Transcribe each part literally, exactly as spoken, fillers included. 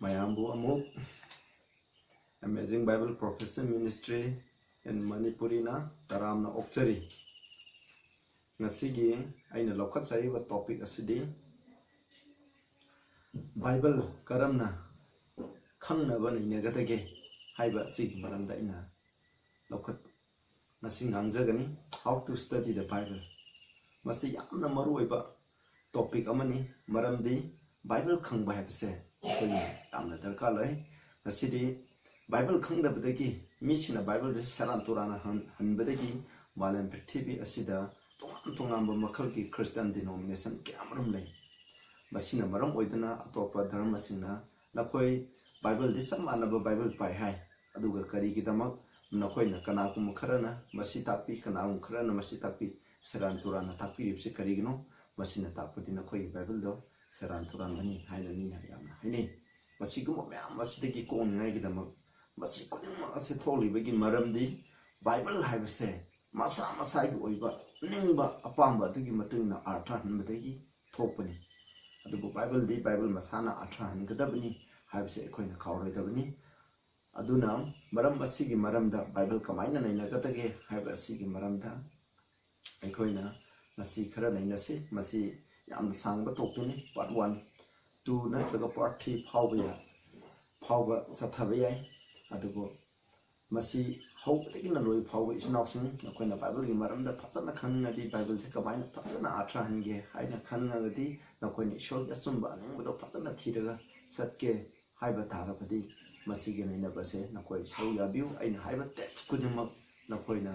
ꯃꯌꯥꯝꯕꯨ ꯑꯃꯨꯛ Amazing Bible Profession Ministry in Manipuriꯅ ꯇꯔꯥꯝꯅ ꯑꯣꯛꯆꯔꯤ꯫ ꯉꯁꯤꯒꯤ ꯑꯩꯅ ꯂꯧꯈꯠꯆꯔꯤꯕ topic ꯑꯁꯤꯗꯤ ꯕꯥꯏꯕꯜ ꯀꯔꯝꯅ ꯈꯪꯅꯕ ꯅꯩꯅꯒꯗꯒꯦ ꯍꯥꯏꯕ ꯑꯁꯤꯒꯤ ꯃꯔꯝꯗ ꯑꯩꯅ ꯂꯧꯈꯠ ꯉꯁꯤ ꯉꯥꯡꯖꯒꯅꯤ꯫ How to study the Bible꯫ ꯃꯁꯤ ꯌꯥꯝꯅ ꯃꯔꯨꯑꯣꯏꯕ topic ꯑꯃꯅꯤ, ꯃꯔꯝꯗꯤ ꯕꯥꯏꯕꯜ ꯈꯪꯕ ꯍꯥꯏꯕꯁꯦ ꯑꯩꯈꯣꯏꯅ ꯌꯥꯝꯅ ꯗꯔꯀꯥꯔ ꯂꯩ꯫ ꯉꯁꯤꯗꯤ ꯕꯥꯏꯕꯜ ꯈꯪꯗꯕꯗꯒꯤ, ꯃꯤꯁꯤꯡꯅ ꯕꯥꯏꯕꯜꯁꯦ ꯁꯦꯔꯥꯟ ꯇꯨꯔꯥꯟꯅ ꯍꯟ- ꯍꯟꯕꯗꯒꯤ ꯃꯥꯂꯦꯝ ꯄ꯭ꯔꯤꯊꯤꯕꯤ ꯑꯁꯤꯗ ꯇꯣꯉꯥꯟ ꯇꯣꯉꯥꯟꯕ ꯃꯈꯜꯒꯤ Christian denomination ꯀꯌꯥ ꯑꯃꯔꯣꯝ ꯂꯩ꯫ ꯃꯁꯤꯅ ꯃꯔꯝ ꯑꯣꯏꯗꯨꯅ ꯑꯇꯣꯞꯄ ꯙꯔꯃꯁꯤꯡꯅ ꯅꯈꯣꯏ ꯕꯥꯏꯕꯜꯗꯤ ꯆꯞ ꯃꯥꯟꯅꯕ ꯕꯥꯏꯕꯜ ꯄꯥꯏ ꯍꯥꯏ, ꯑꯗꯨꯒ ꯀꯔꯤꯒꯤꯗꯃꯛ ꯅꯈꯣꯏꯅ, ꯀꯅꯥꯒꯨꯝꯕ ꯈꯔꯅ ꯃꯁꯤ ꯇꯥꯛꯄꯤ, ꯀꯅꯥꯒꯨꯝꯕ ꯈꯔꯅ ꯃꯁꯤ ꯇꯥꯛꯄꯤ, ꯁꯦꯔꯥꯟ ꯇꯨꯔꯥꯟꯅ ꯇꯥꯛꯄꯤꯔꯤꯕꯁꯤ ꯀꯔꯤꯒꯤꯅꯣ? ꯃꯁꯤꯅ ꯇꯥꯛꯄꯗꯤ ꯅꯈꯣꯏꯒꯤ ꯕꯥꯏꯕꯜꯗꯣ ꯁꯦꯔꯥꯟ ꯇꯨꯔꯥꯟꯕꯅꯤ ꯍꯥꯏꯅ ꯃꯤꯅ ꯌꯥꯝꯅ ꯍꯥꯏꯅꯩ꯫ ꯃꯁꯤꯒꯨꯝꯕ ꯃꯌꯥꯝ ꯑꯁꯤꯗꯒꯤ ꯀꯣꯛꯅꯉꯥꯏꯒꯤꯗꯃꯛ ꯃꯁꯤ ꯈꯨꯗꯤꯡꯃꯛ ꯑꯁꯤ ꯊꯣꯛꯂꯤꯕꯒꯤ ꯃꯔꯝꯗꯤ ꯕꯥꯏꯕꯜ ꯍꯥꯏꯕꯁꯦ ꯃꯁꯥ ꯃꯁꯥꯒꯤ ꯑꯣꯏꯕ ꯑꯅꯤꯡꯕ ꯑꯄꯥꯝꯕ ꯑꯗꯨꯒꯤ ꯃꯇꯨꯡ ꯏꯟꯅ ꯑꯥꯔꯊ ꯍꯟꯕꯗꯒꯤ ꯊꯣꯛꯄꯅꯤ꯫ ꯑꯗꯨꯕꯨ ꯕꯥꯏꯕꯜꯗꯤ ꯕꯥꯏꯕꯜ ꯃꯁꯥꯅ ꯑꯥꯔꯊ ꯍꯟꯒꯗꯕꯅꯤ ꯍꯥꯏꯕꯁꯦ ꯑꯩꯈꯣꯏꯅ ꯀꯥꯎꯔꯣꯏꯗꯕꯅꯤ꯫ ꯑꯗꯨꯅ ꯃꯔꯝ ꯑꯁꯤꯒꯤ ꯃꯔꯝꯗ ꯕꯥꯏꯕꯜ ꯀꯃꯥꯏꯅ ꯅꯩꯅꯒꯗꯒꯦ ꯍꯥꯏꯕ ꯑꯁꯤꯒꯤ ꯃꯔꯝꯗ ꯑꯩꯈꯣꯏꯅ ꯉꯁꯤ ꯈꯔ ꯅꯩꯅꯁꯤ꯫ ꯃꯁꯤ ꯌꯥꯝꯅ ꯁꯥꯡꯕ topicꯅꯤ꯫ Part one, two ꯅꯠꯇ꯭ꯔꯒ part three ꯐꯥꯎꯕ ꯌꯥꯏ, ꯐꯥꯎꯕ ꯆꯠꯊꯕ ꯌꯥꯏ꯫ ꯑꯗꯨꯕꯨ ꯃꯁꯤ ꯍꯧꯕꯗꯒꯤꯅ ꯂꯣꯏ ꯐꯥꯎꯕ ꯏꯆꯤꯟ ꯏꯅꯥꯎꯁꯤꯡ, ꯅꯈꯣꯏꯅ ꯕꯥꯏꯕꯜꯒꯤ ꯃꯔꯝꯗ ꯐꯖꯅ ꯈꯪꯅꯤꯡꯉꯗꯤ, ꯕꯥꯏꯕꯜꯁꯦ ꯀꯃꯥꯏꯅ ꯐꯖꯅ ꯑꯥꯔꯊ ꯍꯟꯒꯦ ꯍꯥꯏꯅ ꯈꯪꯅꯤꯡꯉꯒꯗꯤ, ꯅꯈꯣꯏꯅ ꯏꯁꯣꯔꯒꯤ ꯑꯆꯨꯝꯕ ꯑꯅꯤꯡꯕꯗꯣ ꯐꯖꯅ ꯊꯤꯔꯒ ꯆꯠꯀꯦ ꯍꯥꯏꯕ ꯇꯥꯔꯕꯗꯤ, ꯃꯁꯤꯒꯤ ꯅꯩꯅꯕꯁꯦ ꯅꯈꯣꯏ ꯁꯔꯨꯛ ꯌꯥꯕꯤꯌꯨ꯫ ꯑꯩꯅ ꯍꯥꯏꯕ text ꯈꯨꯗꯤꯡꯃꯛ ꯅꯈꯣꯏꯅ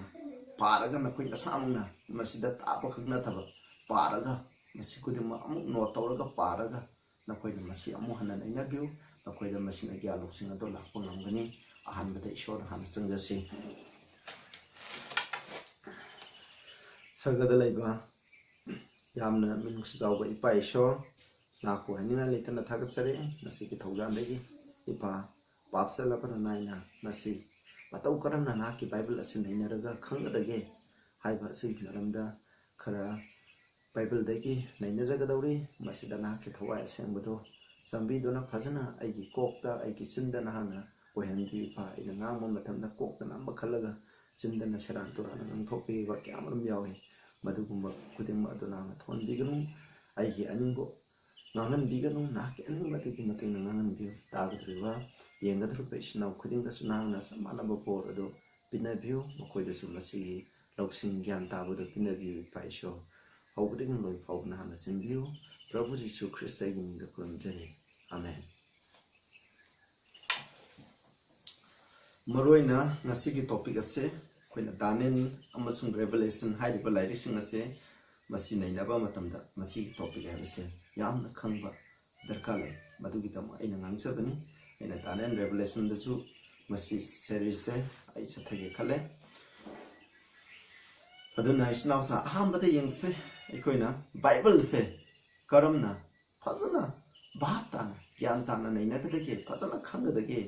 ꯄꯥꯔꯒ, ꯅꯈꯣꯏ ꯅꯁꯥꯃꯛꯅ ꯃꯁꯤꯗ ꯇꯥꯕꯈꯛ ꯅꯠꯇꯕ, ꯄꯥꯔꯒ, ꯃꯁꯤ ꯈꯨꯗꯤꯡꯃꯛ ꯑꯃꯨꯛ note ꯇꯧꯔꯒ ꯄꯥꯔꯒ, ꯅꯈꯣꯏꯅ ꯃꯁꯤ ꯑꯃꯨꯛ ꯍꯟꯅ ꯅꯩꯅꯕꯤꯌꯨ꯫ ꯅꯈꯣꯏꯗ ꯃꯁꯤꯅ ꯒ꯭ꯌꯥꯟ ꯂꯧꯁꯤꯡ ꯑꯗꯨ ꯂꯥꯛꯄ ꯉꯝꯒꯅꯤ꯫ ꯑꯍꯥꯟꯕꯗ ꯏꯁꯣꯔꯗ ꯍꯥꯟꯅ ꯆꯪꯖꯁꯤ꯫ ꯁꯔꯒꯗ ꯂꯩꯕ ꯌꯥꯝꯅ ꯃꯤꯅꯨꯡꯁꯤ ꯆꯥꯎꯕ ꯏꯄꯥ ꯏꯁꯣꯔ, ꯅꯍꯥꯛꯄꯨ ꯍꯥꯏꯅꯤꯡꯉꯥꯏ ꯂꯩꯇꯅ ꯊꯥꯒꯠꯆꯔꯤ꯫ ꯉꯁꯤꯒꯤ ꯊꯧꯖꯥꯜꯗꯒꯤ ꯏꯄꯥ, ꯄꯥꯞ ꯆꯠꯂꯕꯅ ꯅꯥꯏꯅ ꯉꯁꯤ ꯃꯇꯧ ꯀꯔꯝꯅ ꯅꯍꯥꯛꯀꯤ ꯕꯥꯏꯕꯜ ꯑꯁꯤ ꯅꯩꯅꯔꯒ ꯈꯪꯒꯗꯒꯦ ꯍꯥꯏꯕ ꯑꯁꯤꯒꯤ ꯃꯔꯝꯗ ꯈꯔ ꯕꯥꯏꯕꯜꯗꯒꯤ ꯅꯩꯅꯖꯒꯗꯧꯔꯤ꯫ ꯃꯁꯤꯗ ꯅꯍꯥꯛꯀꯤ ꯊꯋꯥꯏ ꯑꯁꯦꯡꯕꯗꯨ ꯆꯥꯟꯕꯤꯗꯨꯅ ꯐꯖꯅ ꯑꯩꯒꯤ ꯀꯣꯛꯇ, ꯑꯩꯒꯤ ꯆꯤꯟꯗ ꯅꯍꯥꯛꯅ ꯑꯣꯏꯍꯟꯕꯤꯌꯨ, ꯏꯄꯥ꯫ ꯑꯩꯅ ꯉꯥꯡꯕ ꯃꯇꯝꯗ ꯀꯣꯛꯇ ꯅꯝꯕ ꯈꯜꯂꯒ ꯆꯤꯟꯗꯅ ꯁꯦꯔꯥꯟ ꯇꯨꯔꯥꯟꯅ ꯉꯥꯡꯊꯣꯛꯄꯤꯕ ꯀꯌꯥ ꯑꯃꯔꯣꯝ ꯌꯥꯎꯏ꯫ ꯃꯗꯨꯒꯨꯝꯕ ꯈꯨꯗꯤꯡꯃꯛ ꯑꯗꯨ ꯅꯍꯥꯛꯅ ꯊꯣꯛꯍꯟꯕꯤꯒꯅꯨ꯫ ꯑꯩꯒꯤ ꯑꯅꯤꯡꯕ ꯉꯥꯡꯍꯟꯕꯤꯒꯅꯨ, ꯅꯍꯥꯛꯀꯤ ꯑꯅꯤꯡꯕ ꯑꯗꯨꯒꯤ ꯃꯇꯨꯡ ꯏꯟꯅ ꯉꯥꯡꯍꯟꯕꯤꯌꯨ꯫ ꯇꯥꯒꯗꯧꯔꯤꯕ, ꯌꯦꯡꯒꯗꯧꯔꯤꯕ ꯏꯆꯤꯟ ꯏꯅꯥꯎ ꯈꯨꯗꯤꯡꯗꯁꯨ ꯅꯍꯥꯛꯅ ꯆꯞ ꯃꯥꯟꯅꯕ ꯕꯣꯔ ꯑꯗꯨ ꯄꯤꯅꯕꯤꯌꯨ꯫ ꯃꯈꯣꯏꯗꯁꯨ ꯃꯁꯤꯒꯤ ꯂꯧꯁꯤꯡ ꯒ꯭ꯌꯥꯟ ꯇꯥꯕꯗꯨ ꯄꯤꯅꯕꯤꯌꯨ, ꯏꯄꯥ ꯏꯁꯣꯔ꯫ ꯍꯧꯕꯗꯒꯤ ꯂꯣꯏ ꯐꯥꯎꯕ ꯅꯍꯥꯛꯅ ꯆꯦꯟꯕꯤꯌꯨ꯫ ꯄ꯭ꯔꯚꯨ ꯖꯤꯁꯨ ꯈ꯭ꯔꯤꯁꯇꯒꯤ ꯃꯤꯡꯗ ꯈꯨꯔꯨꯝꯖꯔꯤ꯫ ꯑꯃꯦꯟ꯫ ꯃꯔꯨꯑꯣꯏꯅ ꯉꯁꯤꯒꯤ ꯇꯣꯄꯤꯛ ꯑꯁꯦ ꯑꯩꯈꯣꯏꯅ ꯗꯥꯅꯤꯌꯦꯜ ꯑꯃꯁꯨꯡ ꯔꯦꯚꯦꯂꯦꯁꯟ ꯍꯥꯏꯔꯤꯕ ꯂꯥꯏꯔꯤꯛꯁꯤꯡ ꯑꯁꯦ ꯃꯁꯤ ꯅꯩꯅꯕ ꯃꯇꯝꯗ ꯃꯁꯤꯒꯤ ꯇꯣꯄꯤꯛ ꯍꯥꯏꯕꯁꯦ ꯌꯥꯝꯅ ꯈꯪꯕ ꯗꯔꯀꯥꯔ ꯂꯩ꯫ ꯃꯗꯨꯒꯤꯗꯃꯛ ꯑꯩꯅ ꯉꯥꯡꯖꯕꯅꯤ꯫ ꯑꯩꯅ ꯗꯥꯅꯤꯌꯦꯜ ꯔꯦꯚꯦꯂꯦꯁꯟꯗꯁꯨ ꯃꯁꯤ ꯁꯦꯔꯤꯁꯁꯦ ꯑꯩ ꯆꯠꯊꯒꯦ ꯈꯜꯂꯦ꯫ ꯑꯗꯨꯅ ꯏꯆꯤꯟ ꯏꯅꯥꯎꯁꯥ, ꯑꯍꯥꯟꯕꯗ ꯌꯦꯡꯁꯦ, ꯑꯩꯈꯣꯏꯅ ꯕꯥꯏꯕꯜꯁꯦ ꯀꯔꯝꯅ ꯐꯖꯅ ꯚꯥꯞ ꯇꯥꯅ, ꯒ꯭ꯌꯥꯟ ꯇꯥꯅ ꯅꯩꯅꯒꯗꯒꯦ, ꯐꯖꯅ ꯈꯪꯒꯗꯒꯦ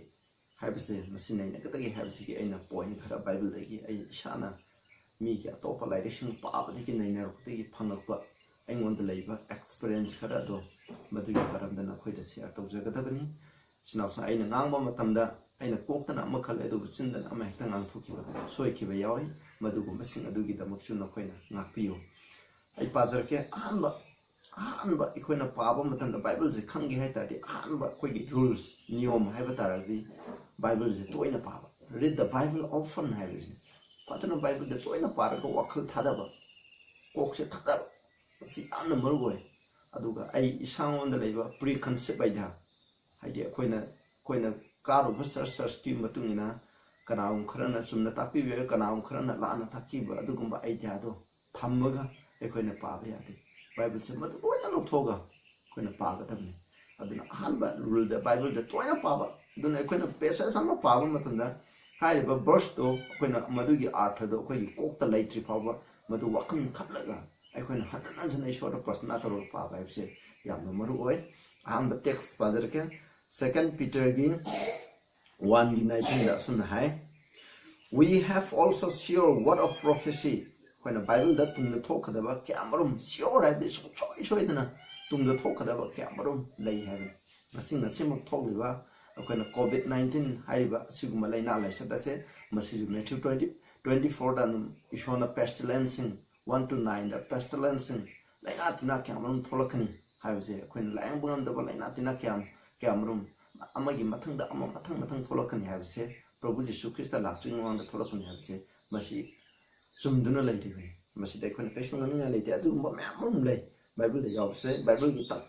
ꯍꯥꯏꯕꯁꯦ, ꯃꯁꯤ ꯅꯩꯅꯒꯗꯒꯦ ꯍꯥꯏꯕꯁꯤꯒꯤ ꯑꯩꯅ ꯄꯣꯏꯟ ꯈꯔ ꯕꯥꯏꯕꯜꯗꯒꯤ ꯑꯩ ꯏꯁꯥꯅ ꯃꯤꯒꯤ ꯑꯇꯣꯞꯄ ꯂꯥꯏꯔꯤꯛꯁꯤꯡ ꯄꯥꯕꯗꯒꯤ, ꯅꯩꯅꯔꯛꯄꯗꯒꯤ ꯐꯪꯉꯛꯄ ꯑꯩꯉꯣꯟꯗ ꯂꯩꯕ ꯑꯦꯛꯁꯄꯤꯔꯤꯌꯦꯟꯁ ꯈꯔ ꯑꯗꯣ ꯃꯗꯨꯒꯤ ꯃꯔꯝꯗ ꯅꯈꯣꯏꯗ ꯁꯤꯌꯔ ꯇꯧꯖꯒꯗꯕꯅꯤ꯫ ꯏꯆꯤꯟ ꯏꯅꯥꯎꯁꯤꯡ, ꯑꯩꯅ ꯉꯥꯡꯕ ꯃꯇꯝꯗ ꯑꯩꯅ ꯀꯣꯛꯇꯅ ꯑꯃ ꯈꯜꯂꯦ, ꯑꯗꯨꯕꯨ ꯆꯤꯟꯗꯅ ꯑꯃ ꯍꯦꯛꯇ ꯉꯥꯡꯊꯣꯛꯈꯤꯕ, ꯁꯣꯏꯈꯤꯕ ꯌꯥꯎꯏ꯫ ꯃꯗꯨꯒꯨꯝꯕꯁꯤꯡ ꯑꯗꯨꯒꯤꯗꯃꯛꯁꯨ ꯅꯈꯣꯏꯅ ꯉꯥꯛꯄꯤꯌꯨ꯫ ꯑꯩ ꯄꯥꯖꯔꯛꯀꯦ꯫ ꯑꯍꯥꯟꯕ, ꯑꯍꯥꯟꯕ ꯑꯩꯈꯣꯏꯅ ꯄꯥꯕ ꯃꯇꯝꯗ ꯕꯥꯏꯕꯜꯁꯦ ꯈꯪꯒꯦ ꯍꯥꯏ ꯇꯥꯔꯗꯤ, ꯑꯍꯥꯟꯕ ꯑꯩꯈꯣꯏꯒꯤ ꯔꯨꯜꯁ, ꯅꯤꯌꯣꯝ ꯍꯥꯏꯕ ꯇꯥꯔꯒꯗꯤ, ꯕꯥꯏꯕꯜꯁꯦ ꯇꯣꯏꯅ ꯄꯥꯕ, read the Bible often ꯍꯥꯏꯕꯁꯤꯅꯤ꯫ ꯐꯖꯅ ꯕꯥꯏꯕꯜꯗ ꯇꯣꯏꯅ ꯄꯥꯔꯒ ꯋꯥꯈꯜ ꯊꯥꯗꯕ, ꯀꯣꯛꯁꯦ ꯊꯥꯗꯕ, ꯃꯁꯤ ꯌꯥꯝꯅ ꯃꯔꯨ ꯑꯣꯏ꯫ ꯑꯗꯨꯒ ꯑꯩ ꯏꯁꯥꯉꯣꯟꯗ ꯂꯩꯕ ꯄ꯭ꯔꯤ ꯀꯟꯁꯦꯞ ꯑꯥꯏꯗꯤꯌꯥ, ꯍꯥꯏꯗꯤ ꯑꯩꯈꯣꯏꯅ, ꯑꯩꯈꯣꯏꯅ ꯀꯥꯔꯨꯕ ꯆꯔꯆ, ꯆꯔꯆꯀꯤ ꯃꯇꯨꯡ ꯏꯟꯅ ꯀꯅꯥꯒꯨꯝꯕ ꯈꯔꯅ ꯆꯨꯝꯅ ꯇꯥꯛꯄꯤꯕ ꯌꯥꯏ, ꯀꯅꯥꯒꯨꯝꯕ ꯈꯔꯅ ꯂꯥꯟꯅ ꯇꯥꯛꯄꯤꯕ, ꯑꯗꯨꯒꯨꯝꯕ ꯑꯥꯏꯗꯤꯌꯥꯗꯣ ꯊꯝꯃꯒ ꯑꯩꯈꯣꯏꯅ ꯄꯥꯕ ꯌꯥꯗꯦ꯫ ꯕꯥꯏꯕꯜꯁꯦ ꯃꯗꯨ ꯂꯣꯏꯅ ꯂꯧꯊꯣꯛꯑꯒ ꯑꯩꯈꯣꯏꯅ ꯄꯥꯒꯗꯕꯅꯤ꯫ ꯑꯗꯨꯅ ꯑꯍꯥꯟꯕ ꯔꯨꯜꯗ ꯕꯥꯏꯕꯜꯗ ꯇꯣꯏꯅ ꯄꯥꯕ꯫ ꯑꯗꯨꯅ ꯑꯩꯈꯣꯏꯅ ꯄꯦꯁꯦꯖ ꯑꯃ ꯄꯥꯕ ꯃꯇꯝꯗ ꯍꯥꯏꯔꯤꯕ ꯚꯔꯁꯇꯣ ꯑꯩꯈꯣꯏꯅ ꯃꯗꯨꯒꯤ ꯑꯥꯔꯊꯗꯣ ꯑꯩꯈꯣꯏꯒꯤ ꯀꯣꯛꯇ ꯂꯩꯇ꯭ꯔꯤ ꯐꯥꯎꯕ ꯃꯗꯨ ꯋꯥꯈꯜ ꯈꯜꯂꯒ ꯑꯩꯈꯣꯏꯅ ꯍꯟꯖꯤꯟ ꯍꯟꯖꯤꯟ ꯏꯁꯣꯔꯗ ꯄ꯭ꯔꯊꯅꯥ ꯇꯧꯔꯒ ꯄꯥꯕ ꯍꯥꯏꯕꯁꯦ ꯌꯥꯝꯅ ꯃꯔꯨ ꯑꯣꯏ꯫ ꯑꯍꯥꯟꯕ ꯇꯦꯛꯁ ꯄꯥꯖꯔꯛꯀꯦ꯫ ꯁꯦꯀꯦꯟ ꯄꯤꯇꯔꯒꯤ ꯋꯥꯟꯒꯤ ꯅꯥꯏꯟꯇꯤꯟꯗ ꯑꯁꯨꯝꯅ ꯍꯥꯏ, "We have also sure word of prophecy." ꯑꯩꯈꯣꯏꯅ ꯕꯥꯏꯕꯜꯗ ꯇꯨꯡꯗ ꯊꯣꯛꯀꯗꯕ ꯀꯌꯥꯃꯔꯨꯝ, ꯁꯤꯌꯣꯔ ꯍꯥꯏꯕꯗꯤ ꯁꯨꯡꯁꯣꯏ ꯁꯣꯏꯗꯅ ꯇꯨꯡꯗ ꯊꯣꯛꯀꯗꯕ ꯀꯌꯥꯃꯔꯨꯝ ꯂꯩ ꯍꯥꯏꯕꯅꯤ꯫ ꯉꯁꯤ ꯉꯁꯤꯃꯛ ꯊꯣꯛꯂꯤꯕ ꯑꯩꯈꯣꯏꯅ ꯀꯣꯚꯤꯗ ꯅꯥꯏꯟꯇꯤꯟ ꯍꯥꯏꯔꯤꯕ ꯑꯁꯤꯒꯨꯝꯕ ꯂꯥꯏꯅꯥ ꯂꯥꯏꯆꯠ ꯑꯁꯦ, ꯃꯁꯤꯁꯨ ꯃꯦꯊ꯭ꯌꯨ ꯇ꯭ꯋꯦꯟꯇꯤ ꯇ꯭ꯋꯦꯟꯇꯤ ꯐꯣꯔꯗ ꯑꯗꯨꯝ ꯏꯁꯣꯔꯅ ꯄꯦꯁꯇꯤꯂꯦꯟꯁꯁꯤꯡ, ꯋꯥꯟ ꯇꯨ ꯅꯥꯏꯟꯗ ꯄꯦꯁꯇꯤꯂꯦꯟꯁꯁꯤꯡ, ꯂꯥꯏꯅꯥ ꯇꯤꯟꯅꯥ ꯀꯌꯥ ꯑꯃꯔꯣꯝ ꯊꯣꯛꯂꯛꯀꯅꯤ ꯍꯥꯏꯕꯁꯦ, ꯑꯩꯈꯣꯏꯅ ꯂꯥꯌꯦꯡꯕ ꯉꯝꯗꯕ ꯂꯥꯏꯅꯥ ꯇꯤꯟꯅꯥ ꯀꯌꯥ ꯀꯌꯥ ꯑꯃꯔꯣꯝ ꯑꯃꯒꯤ ꯃꯊꯪꯗ ꯑꯃ, ꯃꯊꯪ ꯃꯊꯪ ꯊꯣꯛꯂꯛꯀꯅꯤ ꯍꯥꯏꯕꯁꯦ, ꯄ꯭ꯔꯚꯨ ꯖꯤꯁꯨ ꯈ꯭ꯔꯤꯁꯇ ꯂꯥꯛꯇ꯭ꯔꯤꯉꯩ ꯃꯃꯥꯡꯗ ꯊꯣꯛꯂꯛꯀꯅꯤ ꯍꯥꯏꯕꯁꯦ, ꯃꯁꯤ ꯆꯨꯝꯗꯨꯅ ꯂꯩꯔꯤꯕꯅꯤ꯫ ꯃꯁꯤꯗ ꯑꯩꯈꯣꯏꯅ ꯀꯩꯁꯨ ꯉꯥꯡꯅꯤꯡꯉꯥꯏ ꯂꯩꯇꯦ꯫ ꯑꯗꯨꯒꯨꯝꯕ ꯃꯌꯥꯝ ꯑꯃ ꯂꯩ ꯕꯥꯏꯕꯜꯗ ꯌꯥꯎꯕꯁꯦ꯫ ꯕꯥꯏꯕꯜꯒꯤ ꯇ-,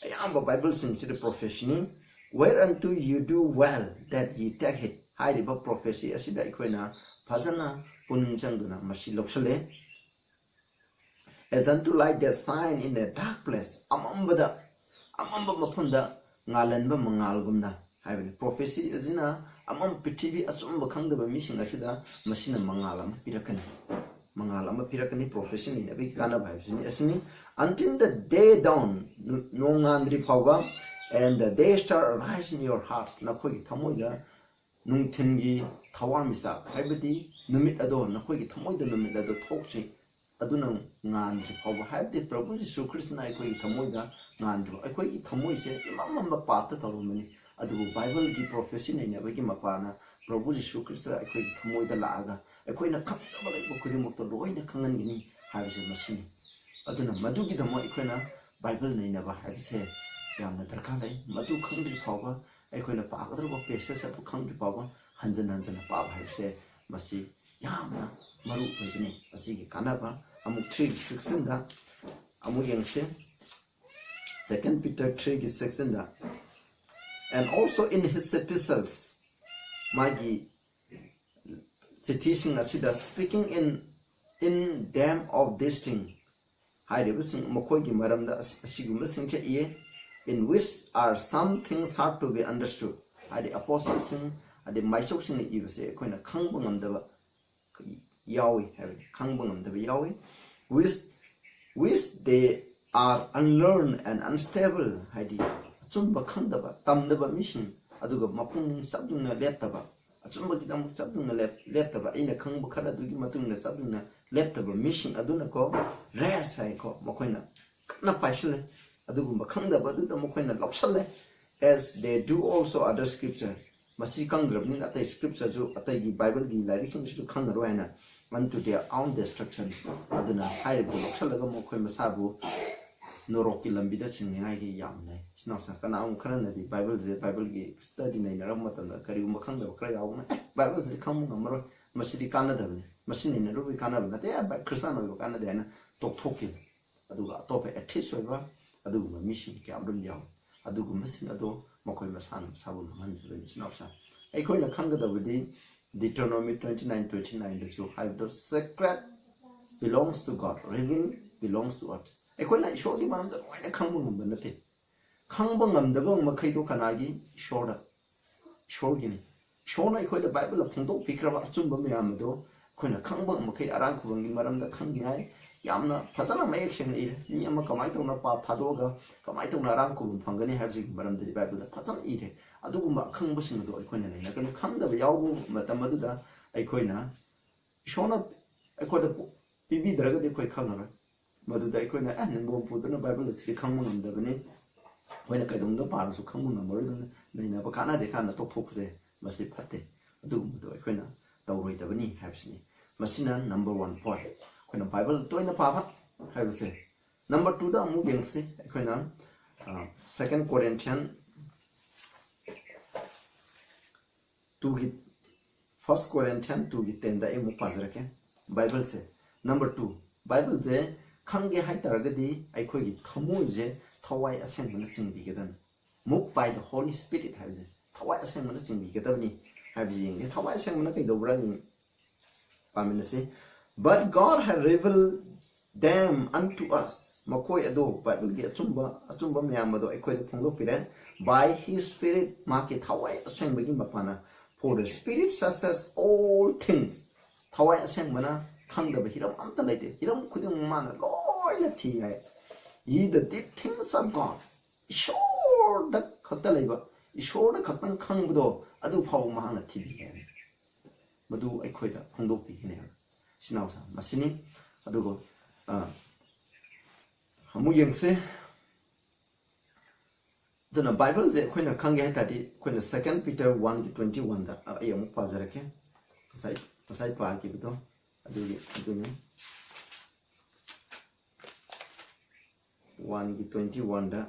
ꯑꯌꯥꯝꯕ ꯕꯥꯏꯕꯜꯁꯤꯡꯁꯤꯗ ꯄ꯭ꯔꯣꯐꯦꯁꯤꯅꯤ꯫ "Whereunto you do well that ye take heed" ꯍꯥꯏꯔꯤꯕ ꯄ꯭ꯔꯣꯐꯦꯁꯤ ꯑꯁꯤꯗ ꯑꯩꯈꯣꯏꯅ ꯐꯖꯅ ꯄꯨꯛꯅꯤꯡ ꯆꯪꯗꯨꯅ ꯃꯁꯤ ꯂꯧꯁꯜꯂꯦ꯫ "As unto light that shine in a dark place", ꯑꯃꯝꯕꯗ, ꯑꯃꯝꯕ ꯃꯐꯝꯗ ꯉꯥꯜꯍꯟꯕ ꯃꯉꯥꯜꯒꯨꯝꯅ ꯍꯥꯏꯕꯅꯤ꯫ ꯄ꯭ꯔꯣꯐꯦꯁꯤ ꯑꯁꯤꯅ ꯑꯃꯝ, ꯄ꯭ꯔꯤꯊꯤꯕꯤ ꯑꯆꯨꯝꯕ ꯈꯪꯗꯕ ꯃꯤꯁꯤꯡ ꯑꯁꯤꯗ ꯃꯁꯤꯅ ꯃꯉꯥꯜ ꯑꯃ ꯄꯤꯔꯛꯀꯅꯤ꯫ ꯃꯉꯥꯜ ꯑꯃ ꯄꯤꯔꯛꯀꯅꯤ꯫ ꯄ꯭ꯔꯣꯐꯦꯁꯤ ꯅꯩꯅꯕꯒꯤ ꯀꯥꯟꯅꯕ ꯍꯥꯏꯕꯁꯤꯅꯤ ꯑꯁꯤꯅꯤ꯫ "Until the day dawn", ꯅꯨ-, ꯅꯣꯡꯉꯥꯟꯗ꯭ꯔꯤ ꯐꯥꯎꯕ, "and the day star arise in your hearts", ꯅꯈꯣꯏꯒꯤ ꯊꯃꯣꯏꯗ ꯅꯨꯡꯊꯤꯟꯒꯤ ꯊꯋꯥꯟꯃꯤꯆꯥꯛ, ꯍꯥꯏꯕꯗꯤ ꯅꯨꯃꯤꯠ ꯑꯗꯣ, ꯅꯈꯣꯏꯒꯤ ꯊꯃꯣꯏꯗ ꯅꯨꯃꯤꯠ ꯑꯗꯣ ꯊꯣꯛꯁꯤ, ꯑꯗꯨꯅ ꯉꯥꯟꯗ꯭ꯔꯤ ꯐꯥꯎꯕ, ꯍꯥꯏꯕꯗꯤ ꯄ꯭ꯔꯚꯨ ꯖꯤꯁꯨ ꯈ꯭ꯔꯤꯁꯇꯅ ꯑꯩꯈꯣꯏꯒꯤ ꯊꯃꯣꯏꯗ ꯉꯥꯟꯗ꯭ꯔꯤꯕ, ꯑꯩꯈꯣꯏꯒꯤ ꯊꯃꯣꯏꯁꯦ ꯏꯃꯝ ꯃꯝꯕ ꯄꯥꯞꯇ ꯇꯧꯔꯝꯕꯅꯤ, ꯑꯗꯨꯕꯨ ꯕꯥꯏꯕꯜꯒꯤ ꯄ꯭ꯔꯣꯐꯦꯁꯤ ꯅꯩꯅꯕꯒꯤ ꯃꯄꯥꯅ ꯄ꯭ꯔꯚꯨ ꯖꯤꯁꯨ ꯈ꯭ꯔꯤꯁꯇ ꯑꯩꯈꯣꯏꯒꯤ ꯊꯃꯣꯏꯗ ꯂꯥꯛꯑꯒ ꯑꯩꯈꯣꯏꯅ ꯈꯪꯗꯕ ꯂꯩꯕ ꯈꯨꯗꯤꯡꯃꯛꯇꯣ ꯂꯣꯏꯅ ꯈꯪꯍꯟꯒꯅꯤ ꯍꯥꯏꯕꯁꯦ ꯃꯁꯤꯅꯤ꯫ ꯑꯗꯨꯅ ꯃꯗꯨꯒꯤꯗꯃꯛ ꯑꯩꯈꯣꯏꯅ ꯕꯥꯏꯕꯜ ꯅꯩꯅꯕ ꯍꯥꯏꯕꯁꯦ ꯌꯥꯝꯅ ꯗꯔꯀꯥꯔ ꯂꯩ꯫ ꯃꯗꯨ ꯈꯪꯗ꯭ꯔꯤ ꯐꯥꯎꯕ, ꯑꯩꯈꯣꯏꯅ ꯄꯥꯒꯗꯧꯔꯤꯕ ꯄꯦꯁꯦꯖ ꯑꯗꯨ ꯈꯪꯗ꯭ꯔꯤ ꯐꯥꯎꯕ ꯍꯟꯖꯟ ꯍꯟꯖꯟꯅ ꯄꯥꯕ ꯍꯥꯏꯕꯁꯦ ꯃꯁꯤ ꯌꯥꯝꯅ ꯃꯔꯨ ꯑꯣꯏꯕꯅꯤ꯫ ꯃꯁꯤꯒꯤ ꯀꯥꯟꯅꯕ ꯑꯃꯨꯛ ꯊ꯭ꯔꯤꯒꯤ ꯁꯤꯛꯁꯇꯤꯟꯗ ꯑꯃꯨꯛ ꯌꯦꯡꯁꯤ꯫ Second Peter ꯊ꯭ꯔꯤꯒꯤ ꯁꯤꯛꯁꯇꯤꯟꯗ, "And also in his epistles", ꯃꯥꯒꯤ ꯆꯤꯊꯤꯁꯤꯡ ꯑꯁꯤꯗ, "speaking in, in them of this thing", ꯍꯥꯏꯔꯤꯕꯁꯤꯡ ꯃꯈꯣꯏꯒꯤ ꯃꯔꯝꯗ ꯑꯁ-, ꯑꯁꯤꯒꯨꯝꯕꯁꯤꯡꯁꯦ ꯏꯌꯦ, "in which are some things hard to be understood", ꯍꯥꯏꯗꯤ ꯑꯄꯣꯁꯇꯜꯁꯤꯡ, ꯍꯥꯏꯗꯤ ꯃꯥꯏꯆꯧꯁꯤꯡꯅ ꯏꯕꯁꯦ ꯑꯩꯈꯣꯏꯅ ꯈꯪꯕ ꯉꯝꯗꯕ ꯌꯥꯎꯏ ꯍꯥꯏꯕꯅꯤ, ꯈꯪꯕ ꯉꯝꯗꯕ ꯌꯥꯎꯏ꯫ "Which, which they are unlearned and unstable", ꯍꯥꯏꯗꯤ ꯑꯆꯨꯝꯕ ꯈꯪꯗꯕ, ꯇꯝꯗꯕ ꯃꯤꯁꯤꯡ, ꯑꯗꯨꯒ ꯃꯄꯨꯛꯅꯤꯡ ꯆꯞ ꯌꯨꯡꯅ ꯂꯦꯞꯇꯕ, ꯑꯆꯨꯝꯕꯒꯤꯗꯃꯛ ꯆꯞ ꯌꯨꯡꯅ ꯂꯦꯞ-, ꯂꯦꯞꯇꯕ, ꯑꯩꯅ ꯈꯪꯕ ꯈꯔ ꯑꯗꯨꯒꯤ ꯃꯇꯨꯡ ꯏꯟꯅ ꯆꯞ ꯌꯨꯡꯅ ꯂꯦꯞꯇꯕ ꯃꯤꯁꯤꯡ ꯑꯗꯨꯅꯀꯣ, "rash" ꯍꯥꯏꯀꯣ, ꯃꯈꯣꯏꯅ ꯀꯟꯅ ꯄꯥꯏꯁꯤꯜꯂꯦ, ꯑꯗꯨꯒꯨꯝꯕ ꯈꯪꯗꯕ ꯑꯗꯨꯗ ꯃꯈꯣꯏꯅ ꯂꯧꯁꯜꯂꯦ꯫ as they do also other scripture. ꯃꯁꯤ ꯈꯪꯗ꯭ꯔꯕꯅꯤꯅ ꯑꯇꯩ scriptureꯁꯨ, ꯑꯇꯩꯒꯤ Bibleꯒꯤ ꯂꯥꯏꯔꯤꯛꯁꯤꯡꯁꯤꯁꯨ ꯈꯪꯉꯔꯣꯏ ꯍꯥꯏꯅ, unto their own destruction. ꯑꯗꯨꯅ ꯍꯥꯏꯔꯤꯕꯗꯨ ꯂꯧꯁꯜꯂꯒ ꯃꯈꯣꯏ ꯃꯁꯥꯕꯨ ꯅꯣꯔꯣꯛꯀꯤ ꯂꯝꯕꯤꯗ ꯆꯤꯡꯅꯤꯡꯉꯥꯏꯒꯤ ꯌꯥꯝ ꯂꯩ꯫ ꯏꯆꯤꯟ ꯏꯅꯥꯎꯁꯤꯡ, ꯀꯅꯥꯒꯨꯝꯕ ꯈꯔꯅꯗꯤ Bibleꯁꯦ, Bibleꯒꯤ study ꯅꯩꯅꯔꯛꯄ ꯃꯇꯝꯗ ꯀꯔꯤꯒꯨꯝꯕ ꯈꯪꯗꯕ ꯈꯔ ꯌꯥꯎꯕꯅ, "ꯑꯦ, Bibleꯁꯤꯗꯤ ꯈꯪꯕ ꯉꯝꯃꯔꯣꯏ, ꯃꯁꯤꯗꯤ ꯀꯥꯟꯅꯗꯕꯅꯤ, ꯃꯁꯤ ꯅꯩꯅꯔꯨꯕꯒꯤ ꯀꯥꯟꯅꯕ ꯅꯠꯇꯦ, ꯑꯦ, ꯈ꯭ꯔꯤꯁꯇꯥꯟ ꯑꯣꯏꯕ ꯀꯥꯟꯅꯗꯦ" ꯍꯥꯏꯅ ꯇꯣꯛꯊꯣꯛꯈꯤꯕ꯫ ꯑꯗꯨꯒ ꯑꯇꯣꯞꯄ atheist ꯑꯣꯏꯕ ꯑꯗꯨꯒꯨꯝꯕ ꯃꯤꯁꯤꯡ ꯀꯌꯥ ꯑꯃꯔꯣꯝ ꯌꯥꯎꯏ꯫ ꯑꯗꯨꯒꯨꯝꯕꯁꯤꯡ ꯑꯗꯣ ꯃꯈꯣꯏ ꯃꯁꯥꯅ ꯃꯁꯥꯕꯨ ꯃꯥꯡꯍꯟꯖꯕꯅꯤ꯫ ꯏꯆꯤꯟ ꯏꯅꯥꯎꯁꯤꯡ, ꯑꯩꯈꯣꯏꯅ ꯈꯪꯒꯗꯕꯗꯤ Deuteronomy twenty nine twenty nineꯗꯁꯨ ꯍꯥꯏꯕꯗꯣ, "Sacred belongs to God, reveal belongs to earth." ꯑꯩꯈꯣꯏꯅ ꯏꯁꯣꯔꯒꯤ ꯃꯔꯝꯗ ꯂꯣꯏꯅ ꯈꯪꯕ ꯉꯝꯕ ꯅꯠꯇꯦ꯫ ꯈꯪꯕ ꯉꯝꯗꯕ ꯃꯈꯩꯗꯣ ꯀꯅꯥꯒꯤ? ꯏꯁꯣꯔꯗ, ꯏꯁꯣꯔꯒꯤꯅꯤ꯫ ꯏꯁꯣꯔꯅ ꯑꯩꯈꯣꯏꯗ Bibleꯗ ꯐꯣꯡꯗꯣꯛꯄꯤꯈ꯭ꯔꯕ ꯑꯆꯨꯝꯕ ꯃꯌꯥꯝ ꯑꯗꯣ ꯑꯩꯈꯣꯏꯅ ꯈꯪꯕ ꯃꯈꯩ ꯑꯔꯥꯡ ꯈꯨꯕꯝꯒꯤ ꯃꯔꯝꯗ ꯈꯪꯅꯤꯡꯉꯥꯏ ꯌꯥꯝꯅ ꯐꯖꯅ ꯃꯌꯦꯛ ꯁꯦꯡꯅ ꯏꯔꯦ꯫ ꯃꯤ ꯑꯃ ꯀꯃꯥꯏꯅ ꯇꯧꯅ ꯄꯥꯞ ꯊꯥꯗꯣꯛꯑꯒ ꯀꯃꯥꯏꯅ ꯇꯧꯅ ꯑꯔꯥꯡ ꯈꯨꯕꯝ ꯐꯪꯒꯅꯤ ꯍꯥꯏꯕꯁꯤꯒꯤ ꯃꯔꯝꯗꯗꯤ Bibleꯗ ꯐꯖꯅ ꯏꯔꯦ꯫ ꯑꯗꯨꯒꯨꯝꯕ ꯑꯈꯪꯕꯁꯤꯡ ꯑꯗꯣ ꯑꯩꯈꯣꯏꯅ ꯅꯩꯅꯒꯅꯤ꯫ ꯈꯪꯗꯕ ꯌꯥꯎꯕ ꯃꯇꯝ ꯑꯗꯨꯗ ꯑꯩꯈꯣꯏꯅ, ꯏꯁꯣꯔꯅ ꯑꯩꯈꯣꯏꯗ ꯄꯤꯕꯤꯗ꯭ꯔꯒꯗꯤ ꯑꯩꯈꯣꯏ ꯈꯪꯉꯔꯣꯏ꯫ ꯃꯗꯨꯗ ꯑꯩꯈꯣꯏꯅ, "ꯑꯦ, ꯅꯤꯡꯕꯣꯝ ꯄꯨꯗꯨꯅ Bible ꯑꯁꯤꯗꯤ ꯈꯪꯕ ꯉꯝꯗꯕꯅꯤ, ꯑꯩꯈꯣꯏꯅ ꯀꯩꯗꯧꯅꯨꯡꯗ ꯄꯥꯔꯁꯨ ꯈꯪꯕ ꯉꯝꯃꯔꯣꯏ" ꯑꯗꯨꯅ ꯅꯩꯅꯕ ꯀꯥꯟꯅꯗꯦ ꯀꯥꯟꯅ ꯇꯣꯛꯊꯣꯛꯄꯁꯦ, ꯃꯁꯤ ꯐꯠꯇꯦ꯫ ꯑꯗꯨꯒꯨꯝꯕꯗꯣ ꯑꯩꯈꯣꯏꯅ ꯇꯧꯔꯣꯏꯗꯕꯅꯤ ꯍꯥꯏꯕꯁꯤꯅꯤ꯫ ꯃꯁꯤꯅ number one point, ꯑꯩꯈꯣꯏꯅ Bible ꯇꯣꯏꯅ ꯄꯥꯕ ꯍꯥꯏꯕꯁꯦ꯫ Number twoꯗ ꯑꯃꯨꯛ ꯌꯦꯡꯁꯤ꯫ ꯑꯩꯈꯣꯏꯅ, ꯑ, Second Corinthian twoꯒꯤ, First Corinthian twoꯒꯤ tenꯗ ꯑꯩ ꯑꯃꯨꯛ ꯄꯥꯖꯔꯛꯀꯦ꯫ Bibleꯁꯦ, number two, Bibleꯁꯦ ꯈꯪꯒꯦ ꯍꯥꯏꯇꯥꯔꯒꯗꯤ ꯑꯩꯈꯣꯏꯒꯤ ꯊꯃꯣꯏꯁꯦ ꯊꯋꯥꯏ ꯑꯁꯦꯡꯕꯅ ꯆꯤꯡꯕꯤꯒꯗꯕꯅꯤ꯫ Moved by the Holy Spirit ꯍꯥꯏꯕꯁꯦ ꯊꯋꯥꯏ ꯑꯁꯦꯡꯕꯅ ꯆꯤꯡꯕꯤꯒꯗꯕꯅꯤ ꯍꯥꯏꯕꯁꯦ ꯌꯦꯡꯒꯦ꯫ ꯊꯋꯥꯏ ꯑꯁꯦꯡꯕꯅ ꯀꯩꯗꯧꯕ꯭ꯔꯥ ꯌꯦꯡ-, ꯄꯥꯃꯤꯟꯅꯁꯤ꯫ "But God had revealed them unto us." ꯃꯈꯣꯏ ꯑꯗꯣ, Bibleꯒꯤ ꯑꯆꯨꯝꯕ, ꯑꯆꯨꯝꯕ ꯃꯌꯥꯝ ꯑꯗꯣ ꯑꯩꯈꯣꯏꯗ ꯐꯣꯡꯗꯣꯛꯄꯤꯔꯦ꯫ "By his Spirit", ꯃꯍꯥꯛꯀꯤ ꯊꯋꯥꯏ ꯑꯁꯦꯡꯕꯒꯤ ꯃꯄꯥꯟꯅ꯫ "For the Spirit searches all things." ꯊꯋꯥꯏ ꯑꯁꯦꯡꯕꯅ ꯈꯪꯗꯕ ꯍꯤꯔꯝ ꯑꯝꯇ ꯂꯩꯇꯦ꯫ ꯍꯤꯔꯝ ꯈꯨꯗꯤꯡꯃꯛ ꯃꯥꯅ ꯂꯣꯏꯅ ꯊꯤ ꯍꯥꯏ꯫ "Ye the deep things of God." ꯏꯁꯣꯔꯗ ꯈꯛꯇ ꯂꯩꯕ, ꯏꯁꯣꯔꯗ ꯈꯛꯇꯪ ꯈꯪꯕꯗꯣ, ꯑꯗꯨ ꯐꯥꯎꯕ ꯃꯍꯥꯛꯅ ꯊꯤꯕꯤ ꯍꯥꯏ꯫ ꯃꯗꯨ ꯑꯩꯈꯣꯏꯗ ꯐꯣꯡꯗꯣꯛꯄꯤꯒꯅꯤ ꯍꯥꯏꯕ꯫ ꯏꯆꯤꯟ ꯏꯅꯥꯎꯁꯤꯡ, ꯃꯁꯤꯅꯤ꯫ ꯑꯗꯨꯒ, ꯑ, ꯑꯃꯨꯛ ꯌꯦꯡꯁꯤ꯫ ꯑꯗꯨꯅ ꯕꯥꯏꯕꯜꯁꯦ ꯑꯩꯈꯣꯏꯅ ꯈꯪꯒꯦ ꯍꯥꯏ ꯇꯥꯔꯗꯤ, ꯑꯩꯈꯣꯏꯅ Second Peter one ꯒꯤ twenty one ꯗ, ꯑ, ꯑꯩ ꯑꯃꯨꯛ ꯄꯥꯖꯔꯛꯀꯦ, ꯉꯁꯥꯏ, ꯉꯁꯥꯏ ꯄꯥꯈꯤꯕꯗꯣ, ꯑꯗꯨꯒꯤ, ꯑꯗꯨꯅꯤ꯫ One ꯒꯤ twenty one ꯗ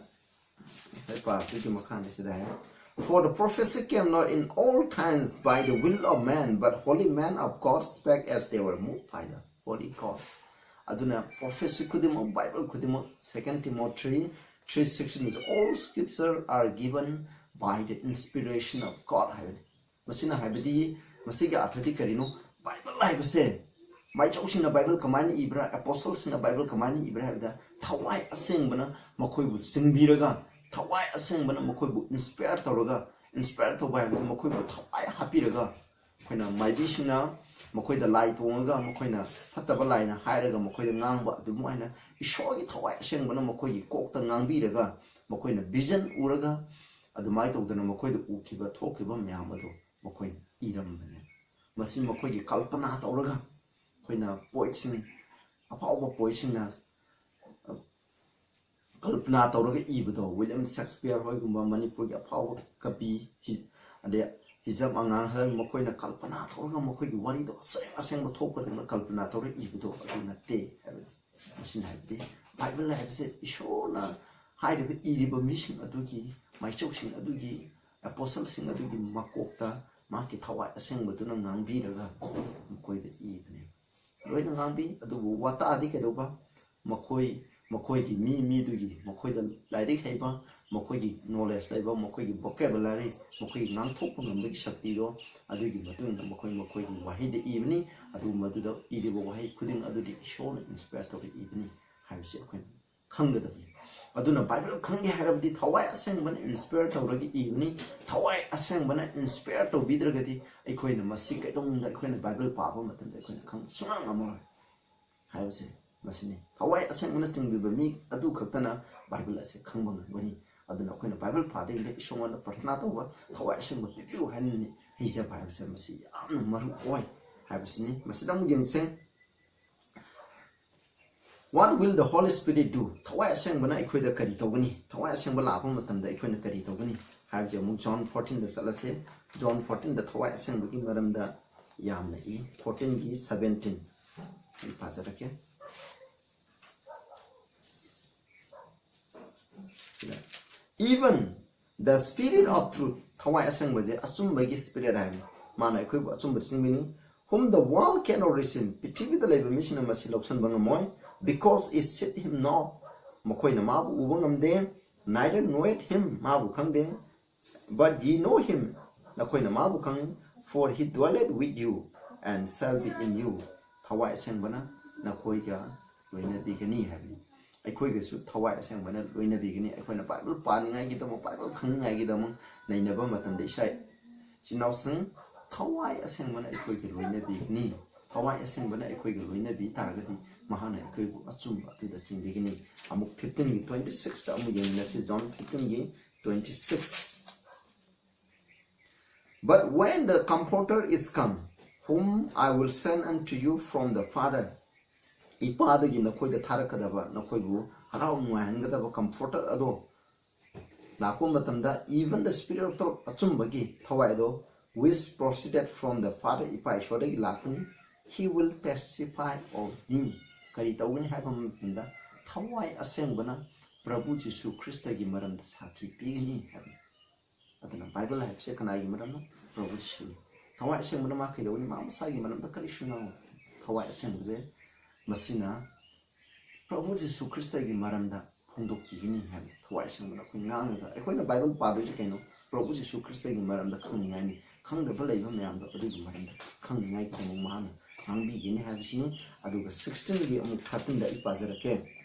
ꯉꯁꯥꯏ ꯄꯥꯕꯗꯨꯒꯤ ꯃꯈꯥꯅꯤ ꯁꯤꯗ ꯍꯥꯏ, "For the prophecy came not in all times by the will of man, but holy men of God spake as they were moved by the Holy Ghost." ꯑꯗꯨꯅ prophecy ꯈꯨꯗꯤꯡꯃꯛ, Bible ꯈꯨꯗꯤꯡꯃꯛ, Second Timothy three sixteen, "All scripture are given by the inspiration of God" ꯍꯥꯏꯕꯅꯤ꯫ ꯃꯁꯤꯅ ꯍꯥꯏꯕꯗꯤ, ꯃꯁꯤꯒꯤ ꯑꯥꯔꯊꯗꯤ ꯀꯔꯤꯅꯣ? Bible ꯍꯥꯏꯕꯁꯦ, ꯃꯥꯏꯆꯧꯁꯤꯡꯅ Bible ꯀꯃꯥꯏꯅ ꯏꯕ꯭ꯔꯥ? ꯑꯦꯄꯣꯁꯜꯁꯤꯡꯅ ꯕꯥꯏꯕꯜ ꯀꯃꯥꯏꯅ ꯏꯕ꯭ꯔꯥ ꯍꯥꯏꯕꯗ, ꯊꯋꯥꯏ ꯑꯁꯦꯡꯕꯅ ꯃꯈꯣꯏꯕꯨ ꯆꯤꯡꯕꯤꯔꯒ, ꯊꯋꯥꯏ ꯑꯁꯦꯡꯕꯅ ꯃꯈꯣꯏꯕꯨ inspire ꯇꯧꯔꯒ, inspire ꯇꯧꯕ ꯍꯥꯏꯕꯗꯤ ꯃꯈꯣꯏꯕꯨ ꯊꯋꯥꯏ ꯍꯥꯞꯄꯤꯔꯒ, ꯑꯩꯈꯣꯏꯅ ꯃꯥꯏꯕꯤꯁꯤꯡꯅ ꯃꯈꯣꯏꯗ ꯂꯥꯏ ꯇꯣꯡꯉꯒ, ꯃꯈꯣꯏꯅ ꯐꯠꯇꯕ ꯂꯥꯏꯅ ꯍꯥꯏꯔꯒ ꯃꯈꯣꯏꯗ ꯉꯥꯡꯕ ꯑꯗꯨꯃꯥꯏꯅ, ꯏꯁꯣꯔꯒꯤ ꯊꯋꯥꯏ ꯑꯁꯦꯡꯕꯅ ꯃꯈꯣꯏꯒꯤ ꯀꯣꯛꯇ ꯉꯥꯡꯕꯤꯔꯒ, ꯃꯈꯣꯏꯅ ꯚꯤꯖꯟ ꯎꯔꯒ, ꯑꯗꯨꯃꯥꯏꯅ ꯇꯧꯗꯅ ꯃꯈꯣꯏꯗ ꯎꯈꯤꯕ ꯊꯣꯛꯈꯤꯕ ꯃꯌꯥꯝ ꯑꯗꯨ ꯃꯈꯣꯏꯅ ꯏꯔꯝꯕꯅꯤ꯫ ꯃꯁꯤ ꯃꯈꯣꯏꯒꯤ ꯀꯜꯄꯅꯥ ꯇꯧꯔꯒ, ꯑꯩꯈꯣꯏꯅ ꯄꯣꯏꯠꯁꯤꯡ, ꯑꯐꯥꯎꯕ ꯄꯣꯏꯠꯁꯤꯡꯅ ꯀꯜꯄꯅꯥ ꯇꯧꯔꯒ ꯏꯕꯗꯣ, ꯋꯤꯂꯤꯌꯝ ꯁꯦꯛꯁꯄꯤꯌꯔ ꯍꯣꯏꯒꯨꯝꯕ ꯃꯅꯤꯄꯨꯔꯒꯤ ꯑꯐꯥꯎꯕ ꯀꯕꯤ, ꯍꯤ-, ꯑꯗꯩ ꯍꯤꯖꯝ ꯑꯉꯥꯡ ꯍꯜ, ꯃꯈꯣꯏꯅ ꯀꯜꯄꯅꯥ ꯇꯧꯔꯒ ꯃꯈꯣꯏꯒꯤ ꯋꯥꯔꯤꯗꯣ ꯑꯁꯦꯡ ꯑꯁꯦꯡꯕ ꯊꯣꯛꯄꯗꯧꯅ ꯀꯜꯄꯅꯥ ꯇꯧꯔꯒ ꯏꯕꯗꯣ ꯑꯗꯨ ꯅꯠꯇꯦ ꯍꯥꯏꯕꯅꯤ꯫ ꯃꯁꯤꯅ ꯍꯥꯏꯕꯗꯤ ꯕꯥꯏꯕꯜ ꯍꯥꯏꯕꯁꯦ ꯏꯁꯣꯔꯅ ꯍꯥꯏꯔꯤꯕ, ꯏꯔꯤꯕ ꯃꯤꯁꯤꯡ ꯑꯗꯨꯒꯤ, ꯃꯥꯏꯆꯧꯁꯤꯡ ꯑꯗꯨꯒꯤ, ꯑꯦꯄꯣꯁꯜꯁꯤꯡ ꯑꯗꯨꯒꯤ ꯃꯀꯣꯛꯇ ꯃꯍꯥꯛꯀꯤ ꯊꯋꯥꯏ ꯑꯁꯦꯡꯕꯗꯨꯅ ꯉꯥꯡꯕꯤꯔꯒ ꯃꯈꯣꯏꯗ ꯏꯕꯅꯦꯕ꯫ ꯂꯣꯏꯅ ꯉꯥꯡꯕꯤ, ꯑꯗꯨꯕꯨ ꯋꯥꯇꯥꯗꯤ ꯀꯩꯗꯧꯕ? ꯃꯈꯣꯏ, ꯃꯈꯣꯏꯒꯤ ꯃꯤ, ꯃꯤꯗꯨꯒꯤ, ꯃꯈꯣꯏꯗ ꯂꯥꯏꯔꯤꯛ ꯍꯩꯕ, ꯃꯈꯣꯏꯒꯤ ꯅꯣꯂꯦꯖ ꯂꯩꯕ, ꯃꯈꯣꯏꯒꯤ ꯚꯣꯀꯦꯕꯨꯂꯔꯤ, ꯃꯈꯣꯏꯒꯤ ꯉꯥꯡꯊꯣꯛꯄ ꯉꯝꯕꯒꯤ ꯁꯛꯇꯤꯗꯣ, ꯑꯗꯨꯒꯤ ꯃꯇꯨꯡ ꯏꯟꯅ ꯃꯈꯣꯏ, ꯃꯈꯣꯏꯒꯤ ꯋꯥꯍꯩꯗ ꯏꯕꯅꯤ꯫ ꯑꯗꯨꯒꯨꯝꯕꯗꯨꯗ ꯏꯔꯤꯕ ꯋꯥꯍꯩ ꯈꯨꯗꯤꯡ ꯑꯗꯨꯗꯤ ꯏꯁꯣꯔꯅ ꯏꯟꯁꯄꯌꯔ ꯇꯧꯔꯒ ꯏꯕꯅꯤ ꯍꯥꯏꯕꯁꯤ ꯑꯩꯈꯣꯏꯅ ꯈꯪꯒꯗꯕꯅꯤ꯫ ꯑꯗꯨꯅ ꯕꯥꯏꯕꯜ ꯈꯪꯒꯦ ꯍꯥꯏꯔꯕꯗꯤ ꯊꯋꯥꯏ ꯑꯁꯦꯡꯕꯅ ꯏꯟꯁꯄꯌꯔ ꯇꯧꯔꯒ ꯏꯕꯅꯤ꯫ ꯊꯋꯥꯏ ꯑꯁꯦꯡꯕꯅ ꯏꯟꯁꯄꯌꯔ ꯇꯧꯕꯤꯗ꯭ꯔꯒꯗꯤ ꯑꯩꯈꯣꯏꯅ ꯃꯁꯤ ꯀꯩꯗꯧꯅꯨꯡꯗ, ꯑꯩꯈꯣꯏꯅ ꯕꯥꯏꯕꯜ ꯄꯥꯕ ꯃꯇꯝꯗ ꯑꯩꯈꯣꯏꯅ ꯈꯪꯕ ꯁꯨꯡꯉꯝ ꯉꯝꯃꯔꯣꯏ ꯍꯥꯏꯕꯁꯦ ꯃꯁꯤꯅꯤ꯫ ꯊꯋꯥꯏ ꯑꯁꯦꯡꯕꯅ ꯆꯤꯡꯕꯤꯕ ꯃꯤ ꯑꯗꯨ ꯈꯛꯇꯅ ꯕꯥꯏꯕꯜ ꯑꯁꯦ ꯈꯪꯕ ꯉꯝꯒꯅꯤ꯫ ꯑꯗꯨꯅ ꯑꯩꯈꯣꯏꯅ ꯕꯥꯏꯕꯜ ꯄꯥꯗ꯭ꯔꯤꯉꯩꯗ ꯏꯁꯣꯔꯉꯣꯟꯗ ꯄ꯭ꯔꯊꯅꯥ ꯇꯧꯕ, ꯊꯋꯥꯏ ꯑꯁꯦꯡꯕ ꯄꯤꯕꯤꯌꯨ ꯍꯥꯏꯅ ꯅꯤꯖꯕ ꯍꯥꯏꯕꯁꯦ ꯃꯁꯤ ꯌꯥꯝꯅ ꯃꯔꯨ ꯑꯣꯏ ꯍꯥꯏꯕꯁꯤꯅꯤ꯫ ꯃꯁꯤꯗ ꯑꯃꯨꯛ ꯌꯦꯡꯁꯦ꯫ What will the Holy Spirit do? ꯊꯋꯥꯏ ꯑꯁꯦꯡꯕꯅ ꯑꯩꯈꯣꯏꯗ ꯀꯔꯤ ꯇꯧꯒꯅꯤ? ꯊꯋꯥꯏ ꯑꯁꯦꯡꯕ ꯂꯥꯛꯄ ꯃꯇꯝꯗ ꯑꯩꯈꯣꯏꯅ ꯀꯔꯤ ꯇꯧꯒꯅꯤ ꯍꯥꯏꯕꯁꯦ ꯑꯃꯨꯛ John fourteen ꯗ ꯆꯠꯂꯁꯦ꯫ John fourteen ꯗ ꯊꯋꯥꯏ ꯑꯁꯦꯡꯕꯒꯤ ꯃꯔꯝꯗ ꯌꯥꯝꯅ ꯏ꯫ Fourteen ꯒꯤ seventeen ꯑꯩ ꯄꯥꯖꯔꯛꯀꯦ꯫ Even the Spirit of truth, ꯊꯋꯥꯏ ꯑꯁꯦꯡꯕꯁꯦ ꯑꯆꯨꯝꯕꯒꯤ Spirit ꯍꯥꯏꯕꯅꯤ꯫ ꯃꯥꯅ ꯑꯩꯈꯣꯏꯕꯨ ꯑꯆꯨꯝꯕ ꯆꯤꯡꯕꯤꯅꯤ꯫ Whom the world cannot receive, ꯄ꯭ꯔꯤꯊꯤꯕꯤꯗ ꯂꯩꯕ ꯃꯤꯁꯤꯡꯅ ꯃꯁꯤ ꯂꯧꯁꯤꯟꯕ ꯉꯝꯃꯣꯏ꯫ Because it seeth him not, ꯃꯈꯣꯏꯅ ꯃꯥꯕꯨ ꯎꯕ ꯉꯝꯗꯦ꯫ Neither knoweth him, ꯃꯥꯕꯨ ꯈꯪꯗꯦ꯫ But ye know him, ꯅꯈꯣꯏꯅ ꯃꯥꯕꯨ ꯈꯪꯏ꯫ For he dwelleth with you and shall be in you. ꯊꯋꯥꯏ ꯑꯁꯦꯡꯕꯅ ꯅꯈꯣꯏꯒ ꯂꯣꯏꯅꯕꯤꯒꯅꯤ ꯍꯥꯏꯕꯅꯤ꯫ ꯑꯩꯈꯣꯏꯒꯁꯨ ꯊꯋꯥꯏ ꯑꯁꯦꯡꯕꯅ ꯂꯣꯏꯅꯕꯤꯒꯅꯤ꯫ ꯑꯩꯈꯣꯏꯅ ꯕꯥꯏꯕꯜ ꯄꯥꯅꯤꯡꯉꯥꯏꯒꯤꯗꯃꯛ, ꯕꯥꯏꯕꯜ ꯈꯪꯅꯤꯡꯉꯥꯏꯒꯤꯗꯃꯛ ꯅꯩꯅꯕ ꯃꯇꯝꯗ ꯏꯁꯥ ꯏꯆꯤꯟ ꯏꯅꯥꯎꯁꯤꯡ, ꯊꯋꯥꯏ ꯑꯁꯦꯡꯕꯅ ꯑꯩꯈꯣꯏꯒ ꯂꯣꯏꯅꯕꯤꯒꯅꯤ꯫ ꯊꯋꯥꯏ ꯑꯁꯦꯡꯕꯅ ꯑꯩꯈꯣꯏꯒ ꯂꯣꯏꯅꯕꯤ ꯇꯥꯔꯒꯗꯤ ꯃꯍꯥꯛꯅ ꯑꯩꯈꯣꯏꯕꯨ ꯑꯆꯨꯝꯕ ꯑꯗꯨꯗ ꯆꯤꯡꯕꯤꯒꯅꯤ꯫ ꯑꯃꯨꯛ fifteen ꯒꯤ twenty six ꯇ ꯑꯃꯨꯛ ꯌꯦꯡꯃꯤꯟꯅꯁꯤ, John fifteen ꯒꯤ twenty six. But when the Comforter is come, whom I will send unto you from the Father, ꯏꯄꯥꯗꯒꯤ ꯅꯈꯣꯏꯗ ꯊꯥꯔꯛꯀꯗꯕ, ꯅꯈꯣꯏꯕꯨ ꯍꯔꯥꯎ ꯅꯨꯡꯉꯥꯏꯍꯟꯒꯗꯕ Comforter ꯑꯗꯣ ꯂꯥꯛꯄ ꯃꯇꯝꯗ, even the Spirit of truth, ꯑꯆꯨꯝꯕꯒꯤ ꯊꯋꯥꯏ ꯑꯗꯣ, which proceeded from the Father, ꯏꯄꯥ ꯏꯁꯣꯔꯗꯒꯤ ꯂꯥꯛꯄꯅꯤ, he will testify of me. ꯀꯔꯤ ꯇꯧꯒꯅꯤ ꯍꯥꯏꯕ ꯃꯇꯝꯗ, ꯊꯋꯥꯏ ꯑꯁꯦꯡꯕꯅ ꯄ꯭ꯔꯚꯨ ꯖꯤꯁꯨ ꯈ꯭ꯔꯤꯁꯇꯒꯤ ꯃꯔꯝꯗ ꯁꯥꯈꯤ ꯄꯤꯒꯅꯤ ꯍꯥꯏꯕꯅꯤ꯫ ꯑꯗꯨꯅ ꯕꯥꯏꯕꯜ ꯍꯥꯏꯕꯁꯦ ꯀꯅꯥꯒꯤ ꯃꯔꯝꯅꯣ? ꯄ꯭ꯔꯚꯨ ꯖꯤꯁꯨꯅꯤ꯫ ꯊꯋꯥꯏ ꯑꯁꯦꯡꯕꯅ ꯃꯥ ꯀꯩꯗꯧꯒꯅꯤ? ꯃꯥ ꯃꯁꯥꯒꯤ ꯃꯔꯝꯗ ꯀꯔꯤꯁꯨ ꯉꯥꯡꯉꯣꯏ꯫ ꯊꯋꯥꯏ ꯑꯁꯦꯡꯕꯁꯦ ꯃꯁꯤꯅ ꯄ꯭ꯔꯚꯨ ꯖꯤꯁꯨ ꯈ꯭ꯔꯤꯁꯇꯒꯤ ꯃꯔꯝꯗ ꯐꯣꯡꯗꯣꯛꯄꯤꯒꯅꯤ ꯍꯥꯏꯕꯅꯤ꯫ ꯊꯋꯥꯏ ꯑꯁꯦꯡꯕꯅ ꯑꯩꯈꯣꯏ ꯉꯥꯡꯉꯒ, ꯑꯩꯈꯣꯏꯅ ꯕꯥꯏꯕꯜ ꯄꯥꯗꯣꯏꯁꯦ ꯀꯩꯅꯣ? ꯄ꯭ꯔꯚꯨ ꯖꯤꯁꯨ ꯈ꯭ꯔꯤꯁꯇꯒꯤ ꯃꯔꯝꯗ ꯈꯪꯅꯤꯡꯉꯥꯏꯅꯤ꯫ ꯈꯪꯗꯕ ꯂꯩꯕ ꯃꯌꯥꯝꯗꯣ ꯑꯗꯨꯒꯤ ꯃꯔꯝꯗ ꯈꯪꯅꯤꯡꯉꯥꯏꯒꯤꯗꯃꯛ ꯃꯍꯥꯛꯅ ꯉꯥꯡꯕꯤꯒꯅꯤ ꯍꯥꯏꯕꯁꯤꯅꯤ꯫ ꯑꯗꯨꯒ sixteen ꯒꯤ ꯑꯃꯨꯛ thirteen ꯗ ꯑꯩ ꯄꯥꯖꯔꯛꯀꯦ꯫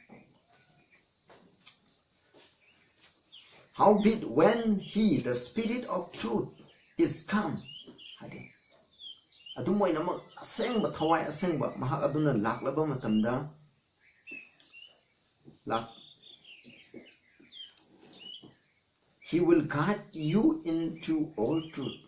Howbeit when he, the Spirit of truth, is come, ꯍꯥꯏꯗꯤ, ꯑꯗꯨꯝ ꯑꯣꯏꯅꯃꯛ ꯑꯁꯦꯡꯕ, ꯊꯋꯥꯏ ꯑꯁꯦꯡꯕ ꯃꯍꯥꯛ ꯑꯗꯨꯅ ꯂꯥꯛꯂꯕ ꯃꯇꯝꯗ, ꯂꯥꯛ-, he will guide you into all truth.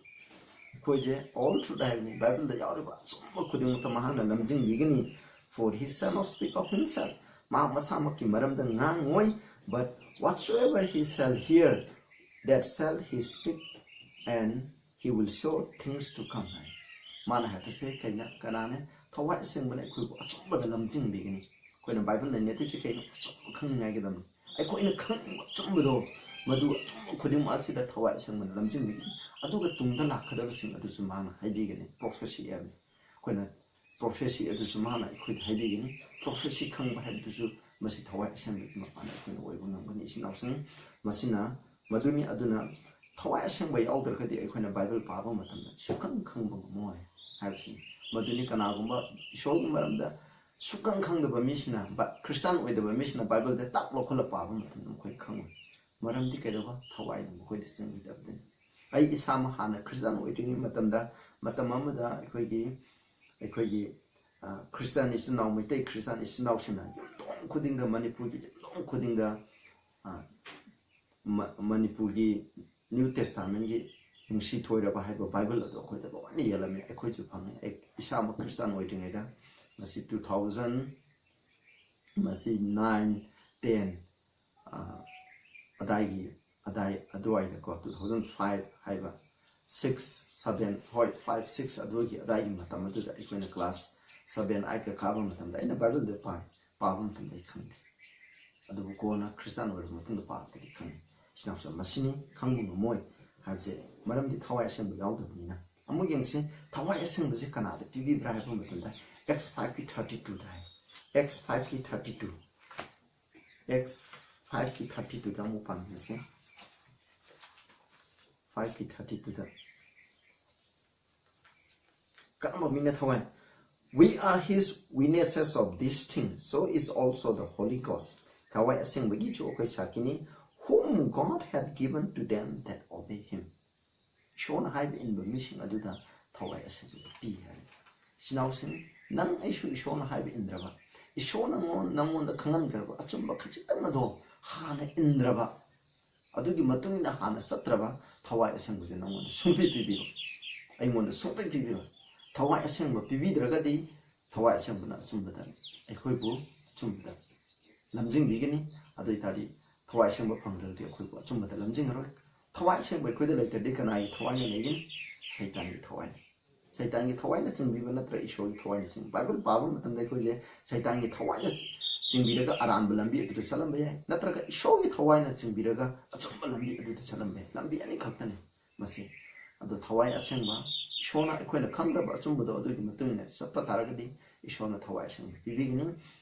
ꯑꯩꯈꯣꯏꯁꯦ all truth ꯍꯥꯏꯕꯅꯤ꯫ ꯕꯥꯏꯕꯜꯗ ꯌꯥꯎꯔꯤꯕ ꯑꯆꯨꯝꯕ ꯈꯨꯗꯤꯡꯃꯛꯇ ꯃꯍꯥꯛꯅ ꯂꯝꯖꯤꯡꯕꯤꯒꯅꯤ꯫ For he shall not speak of himself, ꯃꯍꯥꯛ ꯃꯁꯥꯃꯛꯀꯤ ꯃꯔꯝꯗ ꯉꯥꯡꯉꯣꯏ, but whatsoever he shall hear, that shall he speak, and he will show things to come ꯍꯥꯏ꯫ ꯃꯥꯅ ꯍꯥꯏꯕꯁꯦ ꯀꯩꯅ ꯀꯅꯥꯅꯦ? ꯊꯋꯥꯏ ꯑꯁꯦꯡꯕꯅ ꯑꯩꯈꯣꯏꯕꯨ ꯑꯆꯨꯝꯕꯗ ꯂꯝꯖꯤꯡꯕꯤꯒꯅꯤ꯫ ꯑꯩꯈꯣꯏꯅ ꯕꯥꯏꯕꯜ ꯅꯩꯅꯗꯣꯏꯁꯦ ꯀꯩꯅꯣ? ꯑꯆꯨꯝꯕ ꯈꯪꯅꯤꯡꯉꯥꯏꯒꯤꯗꯃꯛ꯫ ꯑꯩꯈꯣꯏꯅ ꯈꯪꯅꯤꯡꯕ ꯑꯆꯨꯝꯕꯗꯣ, ꯃꯗꯨ ꯑꯆꯨꯝꯕ ꯈꯨꯗꯤꯡꯃꯛ ꯑꯁꯤꯗ ꯊꯋꯥꯏ ꯑꯁꯦꯡꯕꯅ ꯂꯝꯖꯤꯡꯕꯤꯒꯅꯤ꯫ ꯑꯗꯨꯒ ꯇꯨꯡꯗ ꯂꯥꯛꯀꯗꯕꯁꯤꯡ ꯑꯗꯨꯁꯨ ꯃꯥꯅ ꯍꯥꯏꯕꯤꯒꯅꯤ꯫ ꯄ꯭ꯔꯣꯐꯦꯁꯤ ꯍꯥꯏꯕꯅꯤ꯫ ꯑꯩꯈꯣꯏꯅ ꯄ꯭ꯔꯣꯐꯦꯁꯤ ꯑꯗꯨꯁꯨ ꯃꯥꯅ ꯑꯩꯈꯣꯏꯗ ꯍꯥꯏꯕꯤꯒꯅꯤ꯫ ꯄ꯭ꯔꯣꯐꯦꯁꯤ ꯈꯪꯕ ꯍꯥꯏꯕꯗꯨꯁꯨ ꯃꯁꯤ ꯊꯋꯥꯏ ꯑꯁꯦꯡꯕꯒꯤ ꯃꯄꯥꯟꯗ ꯑꯩꯈꯣꯏꯅ ꯑꯣꯏꯕ ꯉꯝꯒꯅꯤ, ꯏꯆꯤꯟ ꯏꯅꯥꯎꯁꯤꯡ꯫ ꯃꯁꯤꯅ ꯃꯗꯨꯅꯤ꯫ ꯑꯗꯨꯅ ꯊꯋꯥꯏ ꯑꯁꯦꯡꯕ ꯌꯥꯎꯗ꯭ꯔꯒꯗꯤ ꯑꯩꯈꯣꯏꯅ ꯕꯥꯏꯕꯜ ꯄꯥꯕ ꯃꯇꯝꯗ ꯁꯨꯛꯈꯪ ꯈꯪꯕ ꯉꯝꯃꯣꯏ ꯍꯥꯏꯕꯁꯤꯅꯤ꯫ ꯃꯗꯨꯅꯤ ꯀꯅꯥꯒꯨꯝꯕ ꯏꯁꯣꯔꯒꯤ ꯃꯔꯝꯗ ꯁꯨꯛꯈꯪ ꯈꯪꯗꯕ ꯃꯤꯁꯤꯅ, ꯕ-, ꯈ꯭ꯔꯤꯁꯇꯥꯟ ꯑꯣꯏꯗꯕ ꯃꯤꯁꯤꯅ ꯕꯥꯏꯕꯜꯗ ꯇꯥꯛ ꯂꯧꯈꯠꯂ ꯄꯥꯕ ꯃꯇꯝꯗ ꯃꯈꯣꯏ ꯈꯪꯉꯣꯏ꯫ ꯃꯔꯝꯗꯤ ꯀꯩꯗꯧꯕ? ꯊꯋꯥꯏꯅ ꯃꯈꯣꯏꯗ ꯆꯪꯈꯤꯗꯕꯅꯤ꯫ ꯑꯩ ꯏꯁꯥꯃꯛ ꯍꯥꯟꯅ ꯈ꯭ꯔꯤꯁꯇꯥꯟ ꯑꯣꯏꯗ꯭ꯔꯤꯉꯩ ꯃꯇꯝꯗ, ꯃꯇꯝ ꯑꯃꯗ ꯑꯩꯈꯣꯏꯒꯤ, ꯑꯩꯈꯣꯏꯒꯤ, ꯑ, ꯈ꯭ꯔꯤꯁꯇꯥꯟ ꯏꯆꯤꯟ ꯏꯅꯥꯎ, ꯃꯩꯇꯩ ꯈ꯭ꯔꯤꯁꯇꯥꯟ ꯏꯆꯤꯟ ꯏꯅꯥꯎꯁꯤꯡꯅ ꯌꯨꯝꯊꯣꯡ ꯈꯨꯗꯤꯡꯗ, ꯃꯅꯤꯄꯨꯔꯒꯤ ꯌꯨꯝꯊꯣꯡ ꯈꯨꯗꯤꯡꯗ, ꯑ, ꯃ-, ꯃꯅꯤꯄꯨꯔꯒꯤ ꯅ꯭ꯌꯨ ꯇꯦꯁꯇꯥꯃꯦꯟꯒꯤ ꯅꯨꯡꯁꯤ ꯊꯣꯏꯔꯕ ꯍꯥꯏꯕ ꯕꯥꯏꯕꯜ ꯑꯗꯨ ꯑꯩꯈꯣꯏꯗ ꯂꯣꯏꯅ ꯌꯦꯜꯂꯝꯃꯤ꯫ ꯑꯩꯈꯣꯏꯁꯨ ꯐꯪꯉꯤ꯫ ꯑꯩ ꯏꯁꯥꯃꯛ ꯈ꯭ꯔꯤꯁꯇꯥꯟ ꯑꯣꯏꯗ꯭ꯔꯤꯉꯩꯗ, ꯃꯁꯤ two thousand, ꯃꯁꯤ nine, ten, ꯑ, ꯑꯗꯥꯏꯒꯤ, ꯑꯗꯥꯏ, ꯑꯗꯨꯋꯥꯏꯗꯀꯣ, two thousand five ꯍꯥꯏꯕ, six, seven, ꯍꯣꯏ, five, six ꯑꯗꯨꯒꯤ ꯑꯗꯥꯏꯒꯤ ꯃꯇꯝ ꯑꯗꯨꯗ ꯑꯩꯈꯣꯏꯅ class seven, eight ꯀꯥꯕ ꯃꯇꯝꯗ ꯑꯩꯅ ꯕꯥꯏꯕꯜꯗ ꯄꯥꯏ, ꯄꯥꯕ ꯃꯇꯝꯗ ꯑꯩ ꯈꯪꯗꯦ꯫ ꯑꯗꯨꯕꯨ ꯀꯣꯟꯅ ꯈ꯭ꯔꯤꯁꯇꯥꯟ ꯑꯣꯏꯔꯕ ꯃꯇꯨꯡꯗ ꯄꯥꯕꯗꯗꯤ ꯈꯪꯉꯤ꯫ ꯏꯆꯤꯟ ꯏꯅꯥꯎꯁꯤꯡ, ꯃꯁꯤꯅꯤ ꯈꯪꯕ ꯉꯝꯃꯣꯏ ꯍꯥꯏꯕꯁꯦ, ꯃꯔꯝꯗꯤ ꯊꯋꯥꯏ ꯑꯁꯦꯡꯕ ꯌꯥꯎꯗꯕꯅꯤꯅ꯫ ꯑꯃꯨꯛ ꯌꯦꯡꯁꯤ, ꯊꯋꯥꯏ ꯑꯁꯦꯡꯕꯁꯤ ꯀꯅꯥꯗ ꯄꯤꯕꯤꯕ꯭ꯔꯥ ꯍꯥꯏꯕ ꯃꯇꯝꯗ, Acts five ꯀꯤ thirty two ꯗ ꯍꯥꯏ꯫ Acts five ꯀꯤ thirty two꯫ Acts five ꯀꯤ thirty two ꯗ ꯑꯃꯨꯛ ꯄꯥꯃꯤꯟꯅꯁꯦ꯫ Five ꯀꯤ thirty two ꯗ꯫ ꯀꯔꯝꯕ ꯃꯤꯅ ꯊꯋꯥꯏ? "We are his witnesses of these things, so is also the Holy Ghost." ꯊꯋꯥꯏ ꯑꯁꯦꯡꯕꯒꯤꯁꯨ ꯑꯩꯈꯣꯏ ꯁꯥꯈꯤꯅꯤ꯫ "Whom God had given to them that obey him." ꯏꯁꯣꯔꯅ ꯍꯥꯏꯕ ꯏꯟꯕ ꯃꯤꯁꯤꯡ ꯑꯗꯨꯗ ꯊꯋꯥꯏ ꯑꯁꯦꯡꯕꯗꯨ ꯄꯤ ꯍꯥꯏ꯫ ꯏꯆꯤꯟ ꯏꯅꯥꯎꯁꯤꯡ, ꯅꯪ ꯑꯩꯁꯨ ꯏꯁꯣꯔꯅ ꯍꯥꯏꯕ ꯏꯟꯗ꯭ꯔꯕ, ꯏꯁꯣꯔꯅ ꯉꯣꯟ-, ꯅꯪꯉꯣꯟꯗ ꯈꯪꯍꯟꯈ꯭ꯔꯕ ꯑꯆꯨꯝꯕ ꯈꯖꯤꯛꯇꯪ ꯑꯗꯣ ꯍꯥꯟꯅ ꯏꯟꯗ꯭ꯔꯕ, ꯑꯗꯨꯒꯤ ꯃꯇꯨꯡ ꯏꯟꯅ ꯍꯥꯟꯅ ꯆꯠꯇ꯭ꯔꯕ, ꯊꯋꯥꯏ ꯑꯁꯦꯡꯕꯁꯦ ꯅꯪꯉꯣꯟꯗ ꯁꯨꯡꯄꯤ ꯄꯤꯕꯤꯔꯣꯏ, ꯑꯩꯉꯣꯟꯗ ꯁꯨꯡꯄꯤ ꯄꯤꯕꯤꯔꯣꯏ꯫ ꯊꯋꯥꯏ ꯑꯁꯦꯡꯕ ꯄꯤꯕꯤꯗ꯭ꯔꯒꯗꯤ, ꯊꯋꯥꯏ ꯑꯁꯦꯡꯕꯅ ꯑꯆꯨꯝꯕꯗ, ꯑꯩꯈꯣꯏꯕꯨ ꯑꯆꯨꯝꯕꯗ ꯂꯝꯖꯤꯡꯕꯤꯒꯅꯤ꯫ ꯑꯗꯨ ꯑꯣꯏꯇꯥꯔꯗꯤ ꯊꯋꯥꯏ ꯑꯁꯦꯡꯕ ꯐꯪꯗ꯭ꯔꯒꯗꯤ ꯑꯩꯈꯣꯏꯕꯨ ꯑꯆꯨꯝꯕꯗ ꯂꯝꯖꯤꯡꯉꯔꯣꯏ꯫ ꯊꯋꯥꯏ ꯑꯁꯦꯡꯕ ꯑꯩꯈꯣꯏꯗ ꯂꯩꯇ꯭ꯔꯗꯤ ꯀꯅꯥꯒꯤ ꯊꯋꯥꯏꯅ ꯂꯩꯒꯅꯤ? ꯁꯩꯇꯥꯟꯒꯤ ꯊꯋꯥꯏꯅ꯫ ꯁꯩꯇꯥꯟꯒꯤ ꯊꯋꯥꯏꯅ ꯆꯤꯡꯕꯤꯕ ꯅꯠꯇ꯭ꯔꯒ ꯏꯁꯣꯔꯒꯤ ꯊꯋꯥꯏꯅ ꯆꯤꯡꯕ? ꯕꯥꯏꯕꯜ ꯄꯥꯕ ꯃꯇꯝꯗ ꯑꯩꯈꯣꯏꯁꯦ ꯁꯩꯇꯥꯟꯒꯤ ꯊꯋꯥꯏꯅ ꯆꯤꯡꯕꯤꯔꯒ ꯑꯔꯥꯟꯕ ꯂꯝꯕꯤ ꯑꯗꯨꯗ ꯆꯠꯂꯝꯕ ꯌꯥꯏ, ꯅꯠꯇ꯭ꯔꯒ ꯏꯁꯣꯔꯒꯤ ꯊꯋꯥꯏꯅ ꯆꯤꯡꯕꯤꯔꯒ ꯑꯆꯨꯝꯕ ꯂꯝꯕꯤ ꯑꯗꯨꯗ ꯆꯠꯂꯝꯕ ꯌꯥꯏ꯫ ꯂꯝꯕꯤ ꯑꯅꯤꯈꯛꯇꯅꯤ ꯃꯁꯤ꯫ ꯑꯗꯣ ꯊꯋꯥꯏ ꯑꯁꯦꯡꯕ, ꯏꯁꯣꯔꯅ ꯑꯩꯈꯣꯏꯅ ꯈꯪꯗ꯭ꯔꯕ ꯑꯆꯨꯝꯕꯗꯣ ꯑꯗꯨꯒꯤ ꯃꯇꯨꯡ ꯏꯟꯅ ꯆꯠꯄ ꯇꯥꯔꯒꯗꯤ ꯏꯁꯣꯔꯅ ꯊꯋꯥꯏ ꯑꯁꯦꯡꯕ ꯄꯤꯕꯤꯒꯅꯤ꯫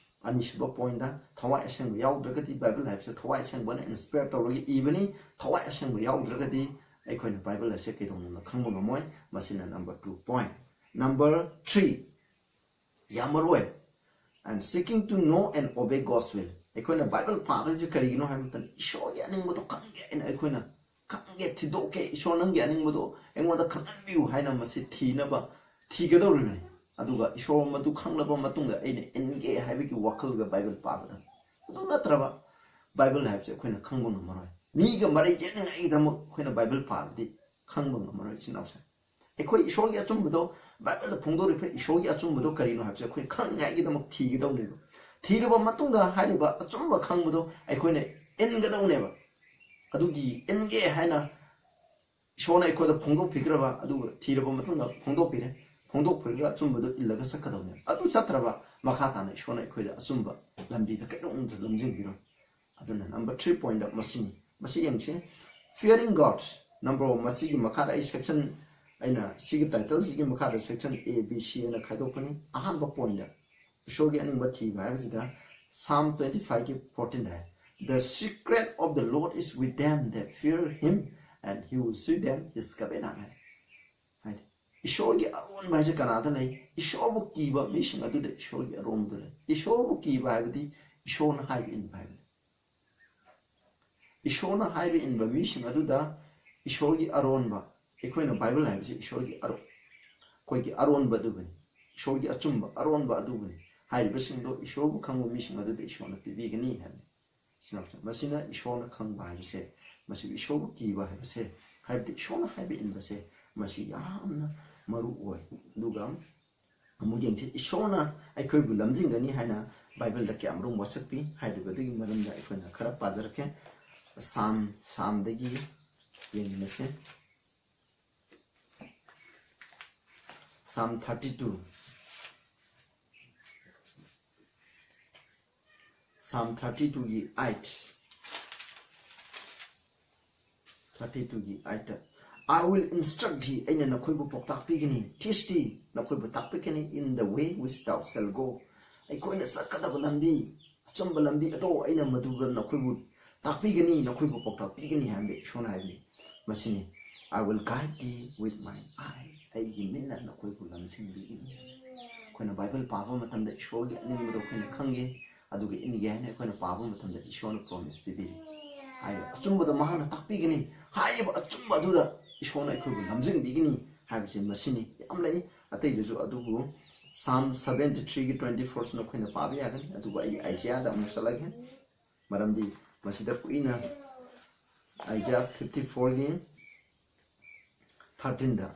ꯑꯅꯤꯁꯨꯕ ꯄꯣꯏꯟꯗ, ꯊꯋꯥꯏ ꯑꯁꯦꯡꯕ ꯌꯥꯎꯗ꯭ꯔꯒꯗꯤ, ꯕꯥꯏꯕꯜ ꯍꯥꯏꯕꯁꯦ ꯊꯋꯥꯏ ꯑꯁꯦꯡꯕꯅ ꯏꯟꯁꯄꯤꯌꯔ ꯇꯧꯔꯒ ꯏꯕꯅꯤ, ꯊꯋꯥꯏ ꯑꯁꯦꯡꯕ ꯌꯥꯎꯗ꯭ꯔꯒꯗꯤ ꯑꯩꯈꯣꯏꯅ ꯕꯥꯏꯕꯜ ꯑꯁꯦ ꯀꯩꯗꯧꯅꯨꯡꯗ ꯈꯪꯕ ꯉꯝꯃꯣꯏ꯫ ꯃꯁꯤꯅ number two point꯫ Number three, ꯌꯥꯝ ꯃꯔꯨ ꯑꯣꯏ, and seeking to know and obey God's will꯫ ꯑꯩꯈꯣꯏꯅ ꯕꯥꯏꯕꯜ ꯄꯥꯗꯣꯏꯁꯦ ꯀꯔꯤꯒꯤꯅꯣ ꯍꯥꯏꯕ ꯃꯇꯝꯗ ꯏꯁꯣꯔꯒꯤ ꯑꯅꯤꯡꯕꯗꯣ ꯈꯪꯒꯦ ꯍꯥꯏꯅ ꯑꯩꯈꯣꯏꯅ ꯈꯪꯒꯦ, ꯊꯤꯗꯣꯛꯀꯦ, ꯏꯁꯣꯔ ꯅꯪꯒꯤ ꯑꯅꯤꯡꯕꯗꯣ ꯑꯩꯉꯣꯟꯗ ꯈꯪꯍꯟꯕꯤꯌꯨ ꯍꯥꯏꯅ ꯃꯁꯤ ꯊꯤꯅꯕ ꯊꯤꯒꯗꯧꯔꯤꯕꯅꯤ꯫ ꯑꯗꯨꯒ ꯏꯁꯣꯔ ꯃꯗꯨ ꯈꯪꯂꯕ ꯃꯇꯨꯡꯗ ꯑꯩꯅ ꯏꯟꯒꯦ ꯍꯥꯏꯕꯒꯤ ꯋꯥꯈꯜꯒ ꯕꯥꯏꯕꯜ ꯄꯥꯒꯗꯕꯅꯤ꯫ ꯑꯗꯨ ꯅꯠꯇ꯭ꯔꯕ ꯕꯥꯏꯕꯜ ꯍꯥꯏꯕꯁꯦ ꯑꯩꯈꯣꯏꯅ ꯈꯪꯕ ꯉꯝꯃꯔꯣꯏ꯫ ꯃꯤꯒ ꯃꯔꯩ ꯌꯦꯠꯅꯉꯥꯏꯒꯤꯗꯃꯛ ꯑꯩꯈꯣꯏꯅ ꯕꯥꯏꯕꯜ ꯄꯥꯔꯗꯤ ꯈꯪꯕ ꯉꯝꯃꯔꯣꯏ, ꯏꯆꯤꯟ ꯏꯅꯥꯎꯁꯦ꯫ ꯑꯩꯈꯣꯏ ꯏꯁꯣꯔꯒꯤ ꯑꯆꯨꯝꯕꯗꯣ, ꯕꯥꯏꯕꯜꯗ ꯐꯣꯡꯗꯣꯔꯤꯕ ꯏꯁꯣꯔꯒꯤ ꯑꯆꯨꯝꯕꯗꯣ ꯀꯔꯤꯅꯣ ꯍꯥꯏꯕꯁꯦ ꯑꯩꯈꯣꯏ ꯈꯪꯅꯤꯡꯉꯥꯏꯒꯤꯗꯃꯛ ꯊꯤꯒꯗꯧꯅꯦꯕ꯫ ꯊꯤꯔꯕ ꯃꯇꯨꯡꯗ ꯍꯥꯏꯔꯤꯕ ꯑꯆꯨꯝꯕ ꯈꯪꯕꯗꯣ ꯑꯩꯈꯣꯏꯅ ꯏꯟꯒꯗꯧꯅꯦꯕ꯫ ꯑꯗꯨꯒꯤ ꯏꯟꯒꯦ ꯍꯥꯏꯅ ꯏꯁꯣꯔꯅ ꯑꯩꯈꯣꯏꯗ ꯐꯣꯡꯗꯣꯛꯄꯤꯈ꯭ꯔꯕ, ꯑꯗꯨꯒ ꯊꯤꯔꯕ ꯃꯇꯨꯡꯗ ꯐꯣꯡꯗꯣꯛꯄꯤꯔꯦ, ꯐꯣꯡꯗꯣꯛꯄꯤꯔꯒ ꯑꯆꯨꯝꯕꯗꯣ ꯏꯜꯂꯒ ꯆꯠꯀꯗꯧꯅꯦꯕ꯫ ꯑꯗꯨ ꯆꯠꯇ꯭ꯔꯕ ꯃꯈꯥ ꯇꯥꯅ ꯏꯁꯣꯔꯅ ꯑꯩꯈꯣꯏꯗ ꯑꯆꯨꯝꯕ ꯂꯝꯕꯤꯗ ꯀꯩꯗꯧꯅꯨꯡꯗ ꯂꯝꯖꯤꯡꯕꯤꯔꯣꯏ꯫ ꯑꯗꯨꯅ number three point ꯃꯁꯤꯅꯤ꯫ ꯃꯁꯤ ꯌꯦꯡꯁꯤ, fearing God꯫ Number one, ꯃꯁꯤꯒꯤ ꯃꯈꯥꯗ ꯑꯩ section, ꯑꯩꯅ ꯁꯤꯒꯤ ꯇꯥꯏꯇꯜꯁꯤꯒꯤ ꯃꯈꯥꯗ section A, B, C ꯍꯥꯏꯅ ꯈꯥꯏꯗꯣꯛꯄꯅꯤ꯫ ꯑꯍꯥꯟꯕ ꯄꯣꯏꯟꯗ ꯏꯁꯣꯔꯒꯤ ꯑꯅꯤꯡꯕ ꯊꯤꯕ ꯍꯥꯏꯕꯁꯤꯗ Psalm twenty five ꯒꯤ fourteen the high, "The secret of the Lord is with them that fear him, and he will show them his covenant" ꯍꯥꯏ꯫ ꯍꯥꯏꯗꯤ ꯏꯁꯣꯔꯒꯤ ꯑꯔꯣꯟꯕ ꯍꯥꯏꯁꯦ ꯀꯅꯥꯗ ꯂꯩ? ꯏꯁꯣꯔꯕꯨ ꯀꯤꯕ ꯃꯤꯁꯤꯡ ꯑꯗꯨꯗ ꯏꯁꯣꯔꯒꯤ ꯑꯔꯣꯟꯕꯗꯨ ꯂꯩ꯫ ꯏꯁꯣꯔꯕꯨ ꯀꯤꯕ ꯍꯥꯏꯕꯗꯤ ꯏꯁꯣꯔꯅ ꯍꯥꯏꯕ ꯏꯟꯕ ꯍꯥꯏꯕꯅꯤ꯫ ꯏꯁꯣꯔꯅ ꯍꯥꯏꯕ ꯏꯟꯕ ꯃꯤꯁꯤꯡ ꯑꯗꯨꯗ ꯏꯁꯣꯔꯒꯤ ꯑꯔꯣꯟꯕ, ꯑꯩꯈꯣꯏꯅ ꯕꯥꯏꯕꯜ ꯍꯥꯏꯕꯁꯤ ꯏꯁꯣꯔꯒꯤ ꯑꯔꯣ-, ꯑꯩꯈꯣꯏꯒꯤ ꯑꯔꯣꯟꯕ ꯑꯗꯨꯕꯨꯅꯤ꯫ ꯏꯁꯣꯔꯒꯤ ꯑꯆꯨꯝꯕ ꯑꯔꯣꯟꯕ ꯑꯗꯨꯕꯨꯅꯤ꯫ ꯍꯥꯏꯔꯤꯕꯁꯤꯡꯗꯣ ꯏꯁꯣꯔꯕꯨ ꯈꯪꯕ ꯃꯤꯁꯤꯡ ꯑꯗꯨꯗ ꯏꯁꯣꯔꯅ ꯄꯤꯕꯤꯒꯅꯤ ꯍꯥꯏꯕꯅꯤ꯫ ꯃꯁꯤꯅ ꯏꯁꯣꯔꯅ ꯈꯪꯕ ꯍꯥꯏꯕꯁꯦ, ꯃꯁꯤ ꯏꯁꯣꯔꯕꯨ ꯀꯤꯕ ꯍꯥꯏꯕꯁꯦ, ꯍꯥꯏꯕꯗꯤ ꯏꯁꯣꯔꯅ ꯍꯥꯏꯕ ꯏꯟꯕꯁꯦ, ꯃꯁꯤ ꯌꯥꯝꯅ ꯃꯔꯨ ꯑꯣꯏ꯫ ꯑꯗꯨꯒ ꯑꯃꯨꯛ ꯌꯦꯡꯁꯤ, ꯏꯁꯣꯔꯅ ꯑꯩꯈꯣꯏꯕꯨ ꯂꯝꯖꯤꯡꯒꯅꯤ ꯍꯥꯏꯅ ꯕꯥꯏꯕꯜꯗ ꯀꯌꯥꯃꯔꯨꯝ ꯋꯥꯁꯛꯄꯤ ꯍꯥꯏꯔꯤꯕꯗꯨꯒꯤ ꯃꯔꯝꯗ ꯑꯩꯈꯣꯏꯅ ꯈꯔ ꯄꯥꯖꯔꯛꯀꯦ꯫ ꯁꯥꯝ, ꯁꯥꯝꯗꯒꯤ ꯌꯦꯡꯃꯤꯟꯅꯁꯦ꯫ ꯁꯥꯝ thirty two, ꯁꯥꯝ thirty two ꯒꯤ eight, thirty two ꯒꯤ eight, "I will instruct thee", ꯑꯩꯅ ꯅꯈꯣꯏꯕꯨ ꯄꯥꯎꯇꯥꯛ ꯄꯤꯒꯅꯤ, "teach thee", ꯅꯈꯣꯏꯕꯨ ꯇꯥꯛꯄꯤꯒꯅꯤ, "in the way which thou shalt go", ꯑꯩꯈꯣꯏꯅ ꯆꯠꯀꯗꯕ ꯂꯝꯕꯤ, ꯑꯆꯨꯝꯕ ꯂꯝꯕꯤ ꯑꯗꯣ ꯑꯩꯅ ꯃꯗꯨꯗ ꯅꯈꯣꯏꯕꯨ ꯇꯥꯛꯄꯤꯒꯅꯤ, ꯅꯈꯣꯏꯕꯨ ꯄꯥꯎꯇꯥꯛ ꯄꯤꯒꯅꯤ ꯍꯥꯏꯕ ꯏꯁꯣꯔꯅ ꯍꯥꯏꯕꯅꯤ꯫ ꯃꯁꯤꯅꯤ, "I will guide thee with mine eye", ꯑꯩꯒꯤ ꯃꯤꯠꯅ ꯅꯈꯣꯏꯕꯨ ꯂꯝꯖꯤꯡꯕꯤꯒꯅꯤ꯫ ꯑꯩꯈꯣꯏꯅ ꯕꯥꯏꯕꯜ ꯄꯥꯕ ꯃꯇꯝꯗ ꯏꯁꯣꯔꯒꯤ ꯑꯅꯤꯡꯕꯗꯣ ꯑꯩꯈꯣꯏꯅ ꯈꯪꯒꯦ, ꯑꯗꯨꯒ ꯏꯟꯒꯦ ꯍꯥꯏꯅ ꯑꯩꯈꯣꯏꯅ ꯄꯥꯕ ꯃꯇꯝꯗ ꯏꯁꯣꯔꯅ ꯄ꯭ꯔꯣꯃꯤꯁ ꯄꯤꯕꯤꯔꯤ꯫ ꯍꯥꯏꯔꯤꯕ ꯑꯆꯨꯝꯕꯗ ꯃꯍꯥꯛꯅ ꯇꯥꯛꯄꯤꯒꯅꯤ, ꯍꯥꯏꯔꯤꯕ ꯑꯆꯨꯝꯕ ꯑꯗꯨꯗ ꯏꯁꯣꯔꯅ ꯑꯩꯈꯣꯏꯕꯨ ꯂꯝꯖꯤꯡꯕꯤꯒꯅꯤ ꯍꯥꯏꯕꯁꯤ ꯃꯁꯤꯅꯤ꯫ ꯌꯥꯝ ꯂꯩ ꯑꯇꯩꯗꯁꯨ, ꯑꯗꯨꯕꯨ ꯁꯥꯝ seventy three ꯒꯤ twenty four ꯁꯨ ꯅꯈꯣꯏꯅ ꯄꯥꯕ ꯌꯥꯒꯅꯤ꯫ ꯑꯗꯨꯕꯨ ꯑꯩ ꯑꯥꯏꯖꯤꯌꯥꯗ ꯑꯃꯨꯛ ꯆꯠꯂꯒꯦ, ꯃꯔꯝꯗꯤ ꯃꯁꯤꯗ ꯀꯨꯏꯅ, ꯑꯥꯏꯖꯤꯌꯥ fifty four ꯒꯤ thirteen the,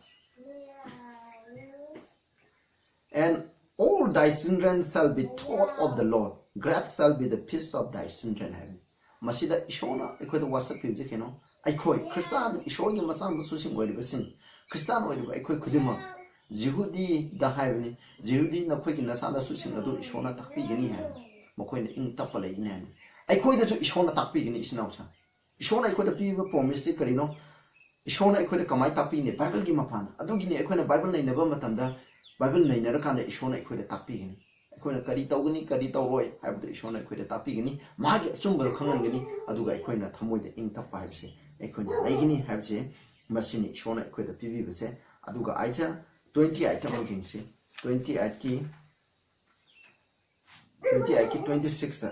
"And all thy children shall be taught of the Lord, great shall be the peace of thy children" ꯍꯥꯏꯕꯅꯤ꯫ ꯃꯁꯤꯗ ꯏꯁꯣꯔꯅ ꯑꯩꯈꯣꯏꯗ ꯋꯥꯁꯛꯄꯤꯕꯁꯦ ꯀꯩꯅꯣ? ꯑꯩꯈꯣꯏ ꯈ꯭ꯔꯤꯁꯇꯥꯟ, ꯏꯁꯣꯔꯒꯤ ꯃꯆꯥ ꯃꯁꯨꯁꯤꯡ ꯑꯣꯏꯔꯤꯕꯁꯤꯡ, ꯈ꯭ꯔꯤꯁꯇꯥꯟ ꯑꯣꯏꯔꯤꯕ ꯑꯩꯈꯣꯏ ꯈꯨꯗꯤꯡꯃꯛ, ꯖꯤꯍꯨꯗꯤꯗ ꯍꯥꯏꯕꯅꯤ, "ꯖꯤꯍꯨꯗꯤ, ꯅꯈꯣꯏꯒꯤ ꯅꯆꯥ ꯅꯁꯨꯁꯤꯡ ꯑꯗꯨ ꯏꯁꯣꯔꯅ ꯇꯥꯛꯄꯤꯒꯅꯤ" ꯍꯥꯏꯕꯅꯤ, "ꯃꯈꯣꯏꯅ ꯏꯪ ꯇꯞꯄ ꯂꯩꯒꯅꯤ" ꯍꯥꯏꯕꯅꯤ꯫ ꯑꯩꯈꯣꯏꯗꯁꯨ ꯏꯁꯣꯔꯅ ꯇꯥꯛꯄꯤꯒꯅꯤ, ꯏꯆꯤꯟ ꯏꯅꯥꯎꯁꯤꯡ꯫ ꯏꯁꯣꯔꯅ ꯑꯩꯈꯣꯏꯗ ꯄꯤꯕ ꯄ꯭ꯔꯣꯃꯤꯁꯇꯤ ꯀꯔꯤꯅꯣ? ꯏꯁꯣꯔꯅ ꯑꯩꯈꯣꯏꯗ ꯀꯃꯥꯏꯅ ꯇꯥꯛꯄꯤꯒꯅꯤ? ꯕꯥꯏꯕꯜꯒꯤ ꯃꯄꯥꯟ꯫ ꯑꯗꯨꯒꯤꯅꯤ ꯑꯩꯈꯣꯏꯅ ꯕꯥꯏꯕꯜ ꯅꯩꯅꯕ ꯃꯇꯝꯗ, ꯕꯥꯏꯕꯜ ꯅꯩꯅꯔꯀꯥꯟꯗ ꯏꯁꯣꯔꯅ ꯑꯩꯈꯣꯏꯗ ꯇꯥꯛꯄꯤꯒꯅꯤ꯫ ꯑꯩꯈꯣꯏꯅ ꯀꯔꯤ ꯇꯧꯒꯅꯤ, ꯀꯔꯤ ꯇꯧꯔꯣꯏ ꯍꯥꯏꯕꯗꯨ ꯏꯁꯣꯔꯅ ꯑꯩꯈꯣꯏꯗ ꯇꯥꯛꯄꯤꯒꯅꯤ, ꯃꯥꯒꯤ ꯑꯆꯨꯝꯕꯗꯣ ꯈꯪꯍꯟꯒꯅꯤ, ꯑꯗꯨꯒ ꯑꯩꯈꯣꯏꯅ ꯊꯃꯣꯏꯗ ꯏꯪ ꯇꯞꯄ ꯍꯥꯏꯕꯁꯦ ꯑꯩꯈꯣꯏꯅ ꯂꯩꯒꯅꯤ ꯍꯥꯏꯕꯁꯦ, ꯃꯁꯤꯅꯤ ꯏꯁꯣꯔꯅ ꯑꯩꯈꯣꯏꯗ ꯄꯤꯕꯤꯕꯁꯦ꯫ ꯑꯗꯨꯒ ꯑꯥꯏꯖꯤꯌꯥ twenty eight ꯑꯃꯨꯛ ꯌꯦꯡꯁꯤ, twenty eight ꯀꯤ, twenty eight ꯀꯤ twenty six ꯇ,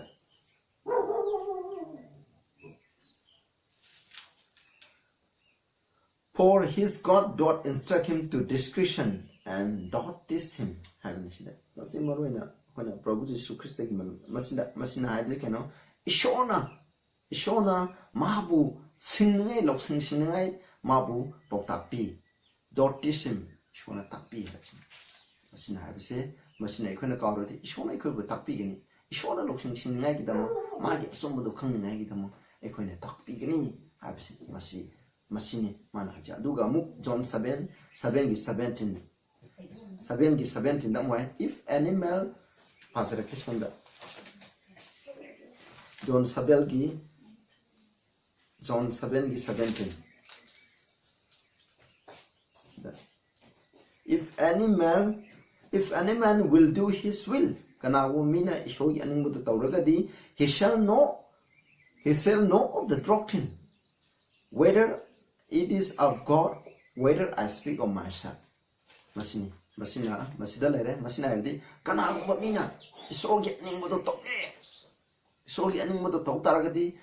"For his God doth instruct him to discretion and doth teach him" ꯍꯥꯏꯕꯅꯤ꯫ ꯁꯤꯗ ꯃꯁꯤ ꯃꯔꯨ ꯑꯣꯏꯅ ꯑꯩꯈꯣꯏꯅ ꯄ꯭ꯔꯚꯨ ꯖꯤꯁꯨ ꯈ꯭ꯔꯤꯁꯇꯒꯤ ꯃꯔꯝ, ꯃꯁꯤꯗ, ꯃꯁꯤꯅ ꯍꯥꯏꯕꯁꯦ ꯀꯩꯅꯣ? ꯏꯁꯣꯔꯅ, ꯏꯁꯣꯔꯅ ꯃꯥꯕꯨ ꯁꯤꯡꯅꯉꯥꯏ, ꯂꯧꯁꯤꯡ ꯁꯤꯡꯅꯉꯥꯏ ꯃꯥꯕꯨ ꯄꯥꯎꯇꯥꯛ ꯄꯤ꯫ "Doth teach him", ꯏꯁꯣꯔꯅ ꯇꯥꯛꯄꯤ ꯍꯥꯏꯕꯁꯤꯅꯤ꯫ ꯃꯁꯤꯅ ꯍꯥꯏꯕꯁꯦ, ꯃꯁꯤꯅ ꯑꯩꯈꯣꯏꯅ ꯀꯥꯎꯔꯗꯤ ꯏꯁꯣꯔꯅ ꯑꯩꯈꯣꯏꯕꯨ ꯇꯥꯛꯄꯤꯒꯅꯤ꯫ ꯏꯁꯣꯔꯅ ꯂꯧꯁꯤꯡ ꯁꯤꯡꯅꯤꯡꯉꯥꯏꯒꯤꯗꯃꯛ, ꯃꯥꯒꯤ ꯑꯆꯨꯝꯕꯗꯨ ꯈꯪꯅꯤꯡꯉꯥꯏꯒꯤꯗꯃꯛ ꯑꯩꯈꯣꯏꯅ ꯇꯥꯛꯄꯤꯒꯅꯤ ꯍꯥꯏꯕꯁꯤ ꯃꯁꯤ, ꯃꯁꯤꯅꯤ ꯃꯥꯅ ꯍꯥꯏꯖꯩ꯫ ꯑꯗꯨꯒ ꯑꯃꯨꯛ John seven, sevenꯒꯤ seventeen, sevenꯒꯤ seventeenꯗ ꯑꯃꯨꯛ ꯍꯥꯏ, "If any man," ꯄꯥꯖꯔꯛꯀꯦ ꯁꯣꯝꯗ, John sevenꯒꯤ, John sevenꯒꯤ seventeen, "If any man, if any man will do his will," ꯀꯅꯥꯒꯨꯝꯕ ꯃꯤꯅ ꯏꯁꯣꯔꯒꯤ ꯑꯅꯤꯡꯕꯗꯨ ꯇꯧꯔꯒꯗꯤ, "he shall know, he shall know of the doctrine, whether it is of God, whether I speak of myself." ꯃꯁꯤꯅꯤ, ꯃꯁꯤꯅ, ꯃꯁꯤꯗ ꯂꯩꯔꯦ꯫ ꯃꯁꯤꯅ ꯍꯥꯏꯕꯗꯤ ꯀꯅꯥꯒꯨꯝꯕ ꯃꯤꯅ ꯏꯁꯣꯔꯒꯤ ꯑꯅꯤꯡꯕꯗꯣ ꯇꯧꯒꯦ, ꯏꯁꯣꯔꯒꯤ ꯑꯅꯤꯡꯕꯗꯣ ꯇꯧ ꯇꯥꯔꯒꯗꯤ,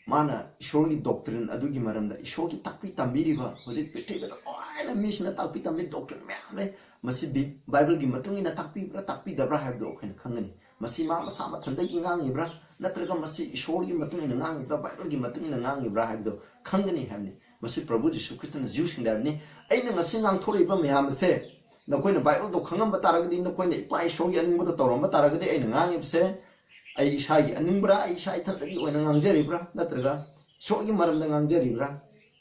ꯃꯥꯅ ꯏꯁꯣꯔꯒꯤ doctrine ꯑꯗꯨꯒꯤ ꯃꯔꯝꯗ, ꯏꯁꯣꯔꯒꯤ ꯇꯥꯛꯄꯤ ꯇꯝꯕꯤꯔꯤꯕ, ꯍꯧꯖꯤꯛ ꯄ꯭ꯔꯤꯊꯤꯕꯤꯗ ꯂꯣꯏꯅ ꯃꯤꯁꯤꯡꯅ ꯇꯥꯛꯄꯤ ꯇꯝꯕꯤ doctrine ꯃꯌꯥꯝ ꯂꯩ꯫ ꯃꯁꯤ ꯕꯤ-, ꯕꯥꯏꯕꯜꯒꯤ ꯃꯇꯨꯡ ꯏꯟꯅ ꯇꯥꯛꯄꯤꯕ꯭ꯔꯥ, ꯇꯥꯛꯄꯤꯗꯕ꯭ꯔꯥ ꯍꯥꯏꯕꯗꯣ ꯑꯩꯈꯣꯏꯅ ꯈꯪꯒꯅꯤ꯫ ꯃꯁꯤ ꯃꯥ ꯃꯁꯥ ꯃꯊꯟꯗꯒꯤ ꯉꯥꯡꯉꯤꯕ꯭ꯔꯥ, ꯅꯠꯇ꯭ꯔꯒ ꯃꯁꯤ ꯏꯁꯣꯔꯒꯤ ꯃꯇꯨꯡ ꯏꯟꯅ ꯉꯥꯡꯉꯤꯕ꯭ꯔꯥ, ꯕꯥꯏꯕꯜꯒꯤ ꯃꯇꯨꯡ ꯏꯟꯅ ꯉꯥꯡꯉꯤꯕ꯭ꯔꯥ ꯍꯥꯏꯕꯗꯣ ꯈꯪꯒꯅꯤ ꯍꯥꯏꯕꯅꯤ꯫ ꯃꯁꯤ ꯄ꯭ꯔꯚꯨ ꯖꯤꯁꯨ ꯈ꯭ꯔꯤꯁꯇꯅ ꯖꯤꯎꯁꯤꯡꯗ ꯍꯥꯏꯕꯅꯤ, "ꯑꯩꯅ ꯉꯁꯤ ꯉꯥꯡꯊꯣꯔꯛꯏꯕ ꯃꯌꯥꯝ ꯑꯁꯦ ꯅꯈꯣꯏꯅ ꯕꯥꯏꯕꯜꯗꯣ ꯈꯪꯉꯝꯕ ꯇꯥꯔꯒꯗꯤ, ꯅꯈꯣꯏꯅ ꯏꯄꯥ ꯏꯁꯣꯔꯒꯤ ꯑꯅꯤꯡꯕꯗꯣ ꯇꯧꯔꯝꯕ ꯇꯥꯔꯒꯗꯤ, ꯑꯩꯅ ꯉꯥꯡꯉꯤꯕꯁꯦ ꯑꯩ ꯏꯁꯥꯒꯤ ꯑꯅꯤꯡꯕ꯭ꯔꯥ, ꯑꯩ ꯏꯁꯥ ꯏꯊꯟꯇꯒꯤ ꯑꯣꯏꯅ ꯉꯥꯡꯖꯔꯤꯕ꯭ꯔꯥ, ꯅꯠꯇ꯭ꯔꯒ ꯏꯁꯣꯔꯒꯤ ꯃꯔꯝꯗ ꯉꯥꯡꯖꯔꯤꯕ꯭ꯔꯥ,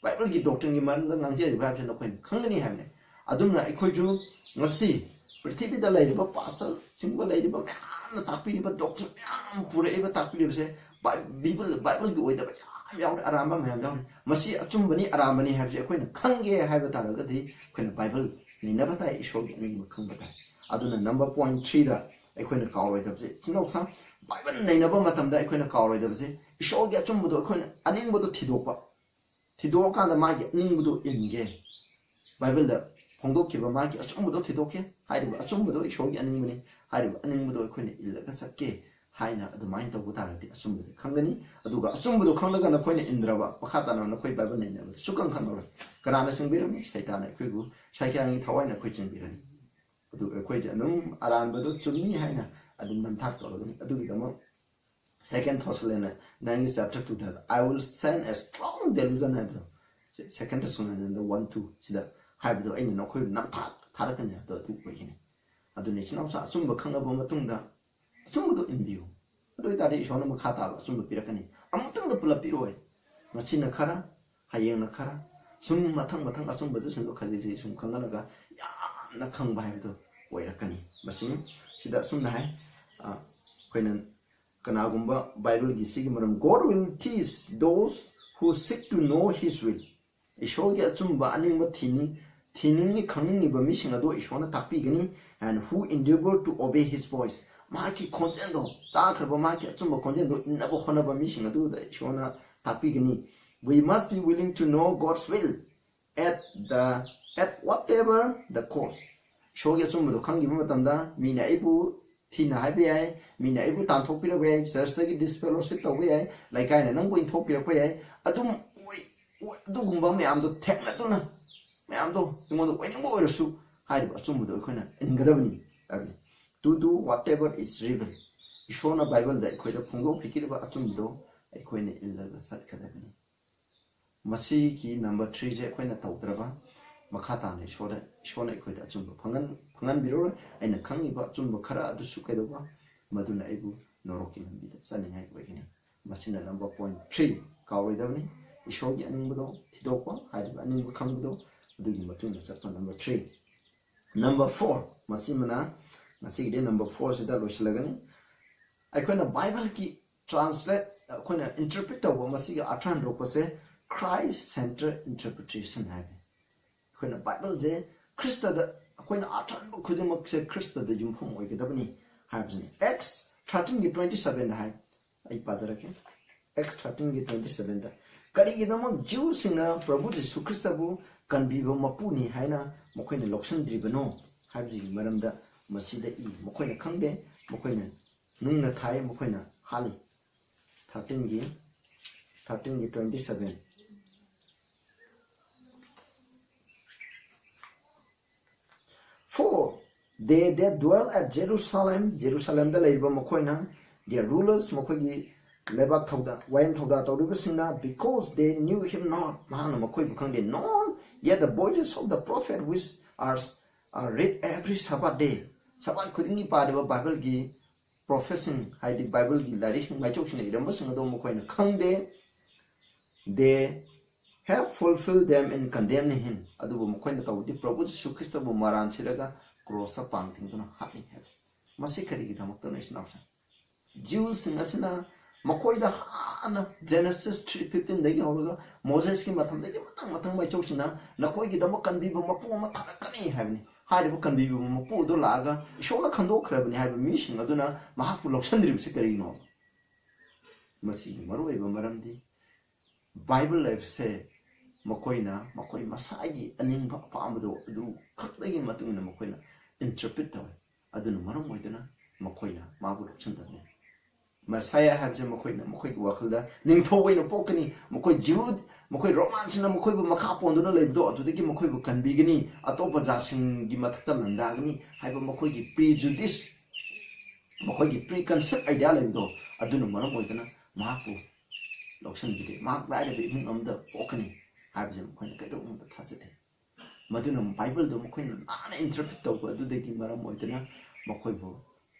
ꯕꯥꯏꯕꯜꯒꯤ doctrineꯒꯤ ꯃꯔꯝꯗ ꯉꯥꯡꯖꯔꯤꯕ꯭ꯔꯥ ꯍꯥꯏꯕꯁꯦ ꯅꯈꯣꯏꯅ ꯈꯪꯒꯅꯤ" ꯍꯥꯏꯕꯅꯤ꯫ ꯑꯗꯨꯝꯅ ꯑꯩꯈꯣꯏꯁꯨ ꯉꯁꯤ ꯄ꯭ꯔꯤꯊꯤꯕꯤꯗ ꯂꯩꯔꯤꯕ ꯄꯥꯁꯇꯔ ꯆꯤꯡꯕ ꯂꯩꯔꯤꯕ ꯃꯌꯥꯝꯅ ꯇꯥꯛꯄꯤꯔꯤꯕ doctrine ꯃꯌꯥꯝ ꯄꯨꯔꯛꯏꯕ, ꯇꯥꯛꯄꯤꯔꯤꯕꯁꯦ ꯕꯥꯏ-, ꯕꯤꯕꯜ-, ꯕꯥꯏꯕꯜꯒꯤ ꯑꯣꯏꯗꯕ ꯌꯥꯝ ꯌꯥꯎꯔꯤ, ꯑꯔꯥꯟꯕ ꯃꯌꯥꯝ ꯌꯥꯎꯔꯤ꯫ ꯃꯁꯤ ꯑꯆꯨꯝꯕꯅꯤ, ꯑꯔꯥꯟꯕꯅꯤ ꯍꯥꯏꯕꯁꯦ ꯑꯩꯈꯣꯏꯅ ꯈꯪꯒꯦ ꯍꯥꯏꯕ ꯇꯥꯔꯒꯗꯤ ꯑꯩꯈꯣꯏꯅ ꯕꯥꯏꯕꯜ ꯅꯩꯅꯕ ꯇꯥꯏ, ꯏꯁꯣꯔꯒꯤ ꯑꯅꯤꯡꯕ ꯈꯪꯕ ꯇꯥꯏ꯫ ꯑꯗꯨꯅ number point threeꯗ ꯑꯩꯈꯣꯏꯅ ꯀꯥꯎꯔꯣꯏꯗꯕꯁꯦ, ꯏꯆꯤꯟ ꯏꯅꯥꯎꯁꯥ, ꯕꯥꯏꯕꯜ ꯅꯩꯅꯕ ꯃꯇꯝꯗ ꯑꯩꯈꯣꯏꯅ ꯀꯥꯎꯔꯣꯏꯗꯕꯁꯦ, ꯏꯁꯣꯔꯒꯤ ꯑꯆꯨꯝꯕꯗꯣ ꯑꯩꯈꯣꯏꯅ ꯑꯅꯤꯡꯕꯗꯣ ꯊꯤꯗꯣꯛꯄ, ꯊꯤꯗꯣꯛꯑꯀꯥꯟꯗ ꯃꯥꯒꯤ ꯑꯅꯤꯡꯕꯗꯣ ꯏꯟꯒꯦ꯫ ꯕꯥꯏꯕꯜꯗ ꯐꯣꯡꯗꯣꯛꯈꯤꯕ ꯃꯥꯒꯤ ꯑꯆꯨꯝꯕꯗꯣ ꯊꯤꯗꯣꯛꯀꯦ꯫ ꯍꯥꯏꯔꯤꯕ ꯑꯆꯨꯝꯕꯗꯣ ꯏꯁꯣꯔꯒꯤ ꯑꯅꯤꯡꯕꯅꯤ꯫ ꯍꯥꯏꯔꯤꯕ ꯑꯅꯤꯡꯕꯗꯣ ꯑꯩꯈꯣꯏꯅ ꯏꯜꯂꯒ ꯆꯠꯀꯦ ꯍꯥꯏꯅ ꯑꯗꯨꯃꯥꯏꯅ ꯇꯧꯕ ꯇꯥꯔꯒꯗꯤ ꯑꯆꯨꯝꯕꯗꯣ ꯈꯪꯒꯅꯤ꯫ ꯑꯗꯨꯒ ꯑꯆꯨꯝꯕꯗꯣ ꯈꯪꯂꯒ ꯅꯈꯣꯏꯅ ꯏꯟꯗ꯭ꯔꯕ, ꯃꯈꯥ ꯇꯥꯅ ꯅꯈꯣꯏ ꯕꯥꯏꯕꯜ ꯅꯩꯅꯕꯗ ꯁꯨꯛꯈꯪ ꯈꯪꯉꯔꯣꯏ꯫ ꯀꯅꯥꯅ ꯆꯤꯡꯕꯤꯔꯝꯃꯤ? ꯁꯩꯇꯥꯟꯅ ꯑꯩꯈꯣꯏꯕꯨ ꯁꯥꯏꯀ꯭ꯌꯥꯟꯒꯤ ꯊꯋꯥꯏꯅ ꯑꯩꯈꯣꯏ ꯆꯤꯡꯕꯤꯔꯅꯤ꯫ ꯑꯗꯨ ꯑꯩꯈꯣꯏꯗꯤ ꯑꯗꯨꯝ ꯑꯔꯥꯟꯕꯗꯣ ꯆꯨꯝꯃꯤ ꯍꯥꯏꯅ ꯑꯗꯨꯝ ꯅꯝꯊꯥꯛ ꯇꯧꯔꯒꯅꯤ꯫ ꯑꯗꯨꯒꯤꯗꯃꯛ Second Thessalonians nineꯒꯤ chapter twoꯗ, "I will send a strong delusion" ꯍꯥꯏꯕꯗꯣ, Second Thessalonians one two ꯁꯤꯗ ꯍꯥꯏꯕꯗꯣ, "ꯑꯩꯅ ꯅꯈꯣꯏꯕꯨ ꯅꯝꯊꯥꯛ ꯊꯥꯔꯛꯀꯅꯤ" ꯍꯥꯏꯕꯗꯣ ꯑꯗꯨ ꯑꯣꯏꯒꯅꯤ꯫ ꯑꯗꯨꯅ ꯏꯆꯤꯟ ꯏꯅꯥꯎꯁꯥ, ꯑꯆꯨꯝꯕ ꯈꯪꯉꯕ ꯃꯇꯨꯡꯗ ꯑꯆꯨꯝꯕꯗꯣ ꯏꯟꯕꯤꯌꯨ꯫ ꯑꯗꯨ ꯑꯣꯏꯇꯥꯔꯗꯤ ꯏꯁꯣꯔꯅ ꯃꯈꯥ ꯇꯥꯕ ꯑꯆꯨꯝꯕ ꯄꯤꯔꯛꯀꯅꯤ꯫ ꯑꯃꯨꯛꯇꯪꯗ ꯄꯨꯂꯞ ꯄꯤꯔꯛꯑꯣꯏ꯫ ꯉꯁꯤꯅ ꯈꯔ, ꯍꯌꯦꯡꯅ ꯈꯔ, ꯁꯨꯝ ꯃꯊꯪ ꯃꯊꯪ ꯑꯆꯨꯝꯕꯗꯨ ꯁꯨꯝ ꯈꯖꯤꯛ ꯈꯖꯤꯛ ꯁꯨꯝ ꯈꯪꯍꯜꯂꯒ ꯌꯥꯝꯅ ꯈꯪꯕ ꯍꯥꯏꯕꯗꯣ ꯑꯣꯏꯔꯛꯀꯅꯤ꯫ ꯃꯁꯤꯅꯤ꯫ ꯁꯤꯗ ꯑꯁꯨꯝꯅ ꯍꯥꯏ, ꯑ, ꯑꯩꯈꯣꯏꯅ ꯀꯅꯥꯒꯨꯝꯕ ꯕꯥꯏꯕꯜꯒꯤ ꯁꯤꯒꯤ ꯃꯔꯝ, "God will teach those who seek to know his will." ꯏꯁꯣꯔꯒꯤ ꯑꯆꯨꯝꯕ ꯑꯅꯤꯡꯕ ꯊꯤꯅꯤꯡ-, ꯊꯤꯅꯤꯡꯉꯤ ꯈꯪꯅꯤꯡꯉꯤꯕ ꯃꯤꯁꯤꯡ ꯑꯗꯨ ꯏꯁꯣꯔꯅ ꯇꯥꯛꯄꯤꯒꯅꯤ꯫ "And who endeavor to obey his voice." ꯃꯍꯥꯛꯀꯤ ꯈꯣꯟꯖꯦꯜꯗꯣ, ꯇꯥꯈ꯭ꯔꯕ ꯃꯍꯥꯛꯀꯤ ꯑꯆꯨꯝꯕ ꯈꯣꯟꯖꯦꯜꯗꯣ ꯏꯟꯅꯕ ꯍꯣꯠꯅꯕ ꯃꯤꯁꯤꯡ ꯑꯗꯨꯗ ꯏꯁꯣꯔꯅ ꯇꯥꯛꯄꯤꯒꯅꯤ꯫ "We must be willing to know God's will at the, at whatever the cost." ꯏꯁꯣꯔꯒꯤ ꯑꯆꯨꯝꯕꯗꯣ ꯈꯪꯈꯤꯕ ꯃꯇꯝꯗ ꯃꯤꯅ ꯑꯩꯕꯨ ꯊꯤꯅ ꯍꯥꯏꯕ ꯌꯥꯏ, ꯃꯤꯅ ꯑꯩꯕꯨ ꯇꯥꯟꯊꯣꯛꯄꯤꯔꯛꯄ ꯌꯥꯏ, ꯆꯔꯆꯇꯒꯤ ꯗꯤꯁꯐꯦꯂꯣꯁꯤꯞ ꯇꯧꯕ ꯌꯥꯏ, ꯂꯩꯀꯥꯏꯅ ꯅꯪꯕꯨ ꯏꯟꯊꯣꯛꯄꯤꯔꯛꯄ ꯌꯥꯏ꯫ ꯑꯗꯨꯝ ꯑꯣꯏ-, ꯑꯣꯏ-, ꯑꯗꯨꯒꯨꯝꯕ ꯃꯌꯥꯝꯗꯣ ꯊꯦꯡꯅꯗꯨꯅ, ꯃꯌꯥꯝꯗꯣ ꯑꯩꯉꯣꯟꯗ ꯑꯣꯏꯅꯤꯡꯕ ꯑꯣꯏꯔꯁꯨ, ꯍꯥꯏꯔꯤꯕ ꯑꯆꯨꯝꯕꯗꯣ ꯑꯩꯈꯣꯏꯅ ꯏꯟꯒꯗꯕꯅꯤ ꯍꯥꯏꯕꯅꯤ꯫ "To do whatever is revealed." ꯏꯁꯣꯔꯅ ꯕꯥꯏꯕꯜꯗ ꯑꯩꯈꯣꯏꯗ ꯐꯣꯡꯗꯣꯛꯄꯤꯈꯤꯕ ꯑꯆꯨꯝꯕꯗꯣ ꯑꯩꯈꯣꯏꯅ ꯏꯜꯂꯒ ꯆꯠꯀꯗꯕꯅꯤ꯫ ꯃꯁꯤꯒꯤ ꯅꯝꯕꯔ ꯊ꯭ꯔꯤꯁꯦ ꯑꯩꯈꯣꯏꯅ ꯇꯧꯗ꯭ꯔꯕ, ꯃꯈꯥ ꯇꯥꯅ ꯏꯁꯣꯔꯗ, ꯏꯁꯣꯔꯅ ꯑꯩꯈꯣꯏꯗ ꯑꯆꯨꯝꯕ ꯐꯪꯍꯟ-, ꯐꯪꯍꯟꯕꯤꯔꯔꯣꯏ꯫ ꯑꯩꯅ ꯈꯪꯉꯤꯕ ꯑꯆꯨꯝꯕ ꯈꯔ ꯑꯗꯨꯁꯨ ꯀꯩꯗꯧꯕ? ꯃꯗꯨꯅ ꯑꯩꯕꯨ ꯅꯣꯔꯣꯛꯀꯤ ꯂꯝꯕꯤꯗ ꯆꯠꯅꯤꯡꯉꯥꯏ ꯑꯣꯏꯒꯅꯤ꯫ ꯃꯁꯤꯅ ꯅꯝꯕꯔ ꯄꯣꯏꯟ ꯊ꯭ꯔꯤ, ꯀꯥꯎꯔꯣꯏꯗꯕꯅꯤ꯫ ꯏꯁꯣꯔꯒꯤ ꯑꯅꯤꯡꯕꯗꯣ ꯊꯤꯗꯣꯛꯄ, ꯍꯥꯏꯔꯤꯕ ꯑꯅꯤꯡꯕ ꯈꯪꯕꯗꯣ, ꯑꯗꯨꯒꯤ ꯃꯇꯨꯡ ꯏꯟꯅ ꯆꯠꯄ ꯅꯝꯕꯔ ꯊ꯭ꯔꯤ꯫ ꯅꯝꯕꯔ ꯐꯣꯔ, ꯃꯁꯤꯃꯅ ꯉꯁꯤꯒꯤꯗꯤ ꯅꯝꯕꯔ ꯐꯣꯔꯁꯤꯗ ꯂꯣꯏꯁꯤꯜꯂꯒꯅꯤ꯫ ꯑꯩꯈꯣꯏꯅ ꯕꯥꯏꯕꯜꯒꯤ ꯇ꯭ꯔꯥꯟꯁꯂꯦꯠ, ꯑꯩꯈꯣꯏꯅ ꯏꯟꯇꯔꯄ꯭ꯔꯤꯠ ꯇꯧꯕ, ꯃꯁꯤꯒꯤ ꯑꯥꯔꯊ ꯍꯟꯗꯣꯛꯄꯁꯦ Christ centered interpretation ꯍꯥꯏꯕꯅꯤ꯫ ꯑꯩꯈꯣꯏꯅ ꯕꯥꯏꯕꯜꯁꯦ ꯈ꯭ꯔꯤꯁꯇꯗ, ꯑꯩꯈꯣꯏꯅ ꯑꯥꯔꯊ ꯍꯟꯕ ꯈꯨꯗꯤꯡꯃꯛꯁꯦ ꯈ꯭ꯔꯤꯁꯇꯗ ꯌꯨꯝꯐꯝ ꯑꯣꯏꯒꯗꯕꯅꯤ ꯍꯥꯏꯕꯁꯤꯅꯤ꯫ ꯑꯦꯛꯁ ꯊꯥꯔꯇꯤꯟꯒꯤ ꯇ꯭ꯋꯦꯟꯇꯤ ꯁꯚꯦꯟꯗ ꯍꯥꯏ, ꯑꯩ ꯄꯥꯖꯔꯛꯀꯦ꯫ ꯑꯦꯛꯁ ꯊꯥꯔꯇꯤꯟꯒꯤ ꯇ꯭ꯋꯦꯟꯇꯤ ꯁꯚꯦꯟꯗ, "ꯀꯔꯤꯒꯤꯗꯃꯛ ꯖꯤꯎꯁꯤꯡꯅ ꯄ꯭ꯔꯚꯨ ꯖꯤꯁꯨ ꯈ꯭ꯔꯤꯁꯇꯕꯨ ꯀꯟꯕꯤꯕ ꯃꯄꯨꯅꯤ ꯍꯥꯏꯅ ꯃꯈꯣꯏꯅ ꯂꯧꯁꯤꯟꯗ꯭ꯔꯤꯕꯅꯣ?" ꯍꯥꯏꯕꯁꯤꯒꯤ ꯃꯔꯝꯗ ꯃꯁꯤꯗ ꯏ꯫ ꯃꯈꯣꯏꯅ ꯈꯪꯗꯦ, ꯃꯈꯣꯏꯅ ꯅꯨꯡꯅ ꯊꯥꯏ, ꯃꯈꯣꯏꯅ ꯍꯥꯠꯂꯤ꯫ ꯊꯥꯔꯇꯤꯟꯒꯤ, ꯊꯥꯔꯇꯤꯟꯒꯤ twenty seven. "For they that dwell at Jerusalem," ꯖꯦꯔꯨꯁꯥꯂꯦꯝꯗ ꯂꯩꯔꯤꯕ ꯃꯈꯣꯏꯅ, "their rulers," ꯃꯈꯣꯏꯒꯤ ꯂꯩꯕꯥꯛ ꯊꯧꯗꯥ, ꯋꯥꯌꯦꯜ ꯊꯧꯗꯥ ꯇꯧꯔꯤꯕꯁꯤꯡꯅ, "because they knew him not," ꯃꯍꯥꯛꯅ ꯃꯈꯣꯏꯕꯨ ꯈꯪꯗꯦ, "nor yet the voices of the prophet which are, are read every Sabbath day," ꯁꯕꯥꯠ ꯈꯨꯗꯤꯡꯒꯤ ꯄꯥꯔꯤꯕ ꯕꯥꯏꯕꯜꯒꯤ ꯄ꯭ꯔꯣꯐꯦꯠꯁꯤꯡ, ꯍꯥꯏꯗꯤ ꯕꯥꯏꯕꯜꯒꯤ ꯂꯥꯏꯔꯤꯛꯁꯤꯡ, ꯃꯥꯏꯆꯧꯁꯤꯡꯅ ꯏꯔꯝꯕꯁꯤꯡ ꯑꯗꯣ ꯃꯈꯣꯏꯅ ꯈꯪꯗꯦ꯫ They have fulfilled them in condemning him. ꯑꯗꯨꯕꯨ ꯃꯈꯣꯏꯅ ꯇꯧꯕꯗꯤ ꯄ꯭ꯔꯚꯨ ꯖꯤꯁꯨ ꯈ꯭ꯔꯤꯁꯇꯕꯨ ꯃꯔꯥꯟ ꯁꯤꯔꯒ ꯀ꯭ꯔꯣꯁꯇ ꯄꯥꯡ ꯇꯤꯡꯗꯨꯅ ꯍꯥꯠꯂꯤ ꯍꯥꯏꯕ꯫ ꯃꯁꯤ ꯀꯔꯤꯒꯤꯗꯃꯛꯇꯅꯣ, ꯏꯆꯤꯟ ꯏꯅꯥꯎꯁꯤꯡ? ꯖꯤꯎꯁꯤꯡ ꯑꯁꯤꯅ ꯃꯈꯣꯏꯗ ꯍꯥꯟꯅ Genesis three fifteen ꯗꯒꯤ ꯍꯧꯔꯒ ꯃꯣꯁꯦꯁꯀꯤ ꯃꯇꯝꯗꯒꯤ ꯃꯊꯪ ꯃꯊꯪ ꯃꯥꯏꯆꯧꯁꯤꯅ ꯅꯈꯣꯏꯒꯤꯗꯃꯛ ꯀꯟꯕꯤꯕ ꯃꯄꯨ ꯑꯃ ꯊꯥꯔꯛꯀꯅꯤ ꯍꯥꯏꯕꯅꯤ꯫ ꯍꯥꯏꯔꯤꯕ ꯀꯟꯕꯤꯕ ꯃꯄꯨ ꯑꯗꯨ ꯂꯥꯛꯑꯒ ꯏꯁꯣꯔꯅ ꯈꯟꯗꯣꯛꯈ꯭ꯔꯕꯅꯤ ꯍꯥꯏꯕ ꯃꯤꯁꯤꯡ ꯑꯗꯨꯅ ꯃꯍꯥꯛꯄꯨ ꯂꯧꯁꯤꯟꯗ꯭ꯔꯤꯕꯁꯤ ꯀꯔꯤꯒꯤꯅꯣ? ꯃꯁꯤꯒꯤ ꯃꯔꯨꯑꯣꯏꯕ ꯃꯔꯝꯗꯤ ꯕꯥꯏꯕꯜ ꯍꯥꯏꯕꯁꯦ ꯃꯈꯣꯏꯅ ꯃꯈꯣꯏ ꯃꯁꯥꯒꯤ ꯑꯅꯤꯡꯕ ꯑꯄꯥꯝꯕꯗꯣ ꯑꯗꯨ ꯈꯛꯇꯒꯤ ꯃꯇꯨꯡ ꯏꯟꯅ ꯃꯈꯣꯏꯅ interpret ꯇꯧꯏ꯫ ꯑꯗꯨꯅ ꯃꯔꯝ ꯑꯣꯏꯗꯨꯅ ꯃꯈꯣꯏꯅ ꯃꯥꯕꯨ ꯂꯧꯁꯤꯟꯗꯕꯅꯤ꯫ ꯃꯦꯁꯥꯌꯥ ꯍꯥꯏꯕꯁꯦ ꯃꯈꯣꯏꯅ ꯃꯈꯣꯏꯒꯤ ꯋꯥꯈꯜꯗ ꯅꯤꯡꯊꯧ ꯑꯣꯏꯅ ꯄꯣꯛꯀꯅꯤ, ꯃꯈꯣꯏ ꯖꯤꯍꯨꯗ, ꯃꯈꯣꯏ ꯔꯣꯃꯥꯟꯁꯤꯡꯅ ꯃꯈꯣꯏꯕꯨ ꯃꯈꯥ ꯄꯣꯟꯗꯨꯅ ꯂꯩꯕꯗꯣ ꯑꯗꯨꯗꯒꯤ ꯃꯈꯣꯏꯕꯨ ꯀꯟꯕꯤꯒꯅꯤ, ꯑꯇꯣꯞꯄ ꯖꯥꯠꯁꯤꯡꯒꯤ ꯃꯊꯛꯇ ꯂꯥꯟꯗꯥꯒꯅꯤ ꯍꯥꯏꯕ ꯃꯈꯣꯏꯒꯤ prejudice, ꯃꯈꯣꯏꯒꯤ preconceived idea ꯂꯩꯕꯗꯣ ꯑꯗꯨꯅ ꯃꯔꯝ ꯑꯣꯏꯗꯨꯅ ꯃꯍꯥꯛꯄꯨ ꯂꯧꯁꯤꯟꯕꯤꯗꯦ꯫ ꯃꯍꯥꯛ ꯂꯥꯏꯔꯕ ꯏꯃꯨꯡ ꯑꯃꯗ ꯄꯣꯛꯀꯅꯤ ꯍꯥꯏꯕꯁꯦ ꯃꯈꯣꯏꯅ ꯀꯩꯗꯧꯅꯨꯡꯗ ꯊꯥꯖꯗꯦ꯫ ꯃꯗꯨꯅ ꯕꯥꯏꯕꯜꯗꯣ ꯃꯈꯣꯏꯅ ꯂꯥꯟꯅ interpret ꯇꯧꯕ ꯑꯗꯨꯗꯒꯤ ꯃꯔꯝ ꯑꯣꯏꯗꯨꯅ ꯃꯈꯣꯏꯕꯨ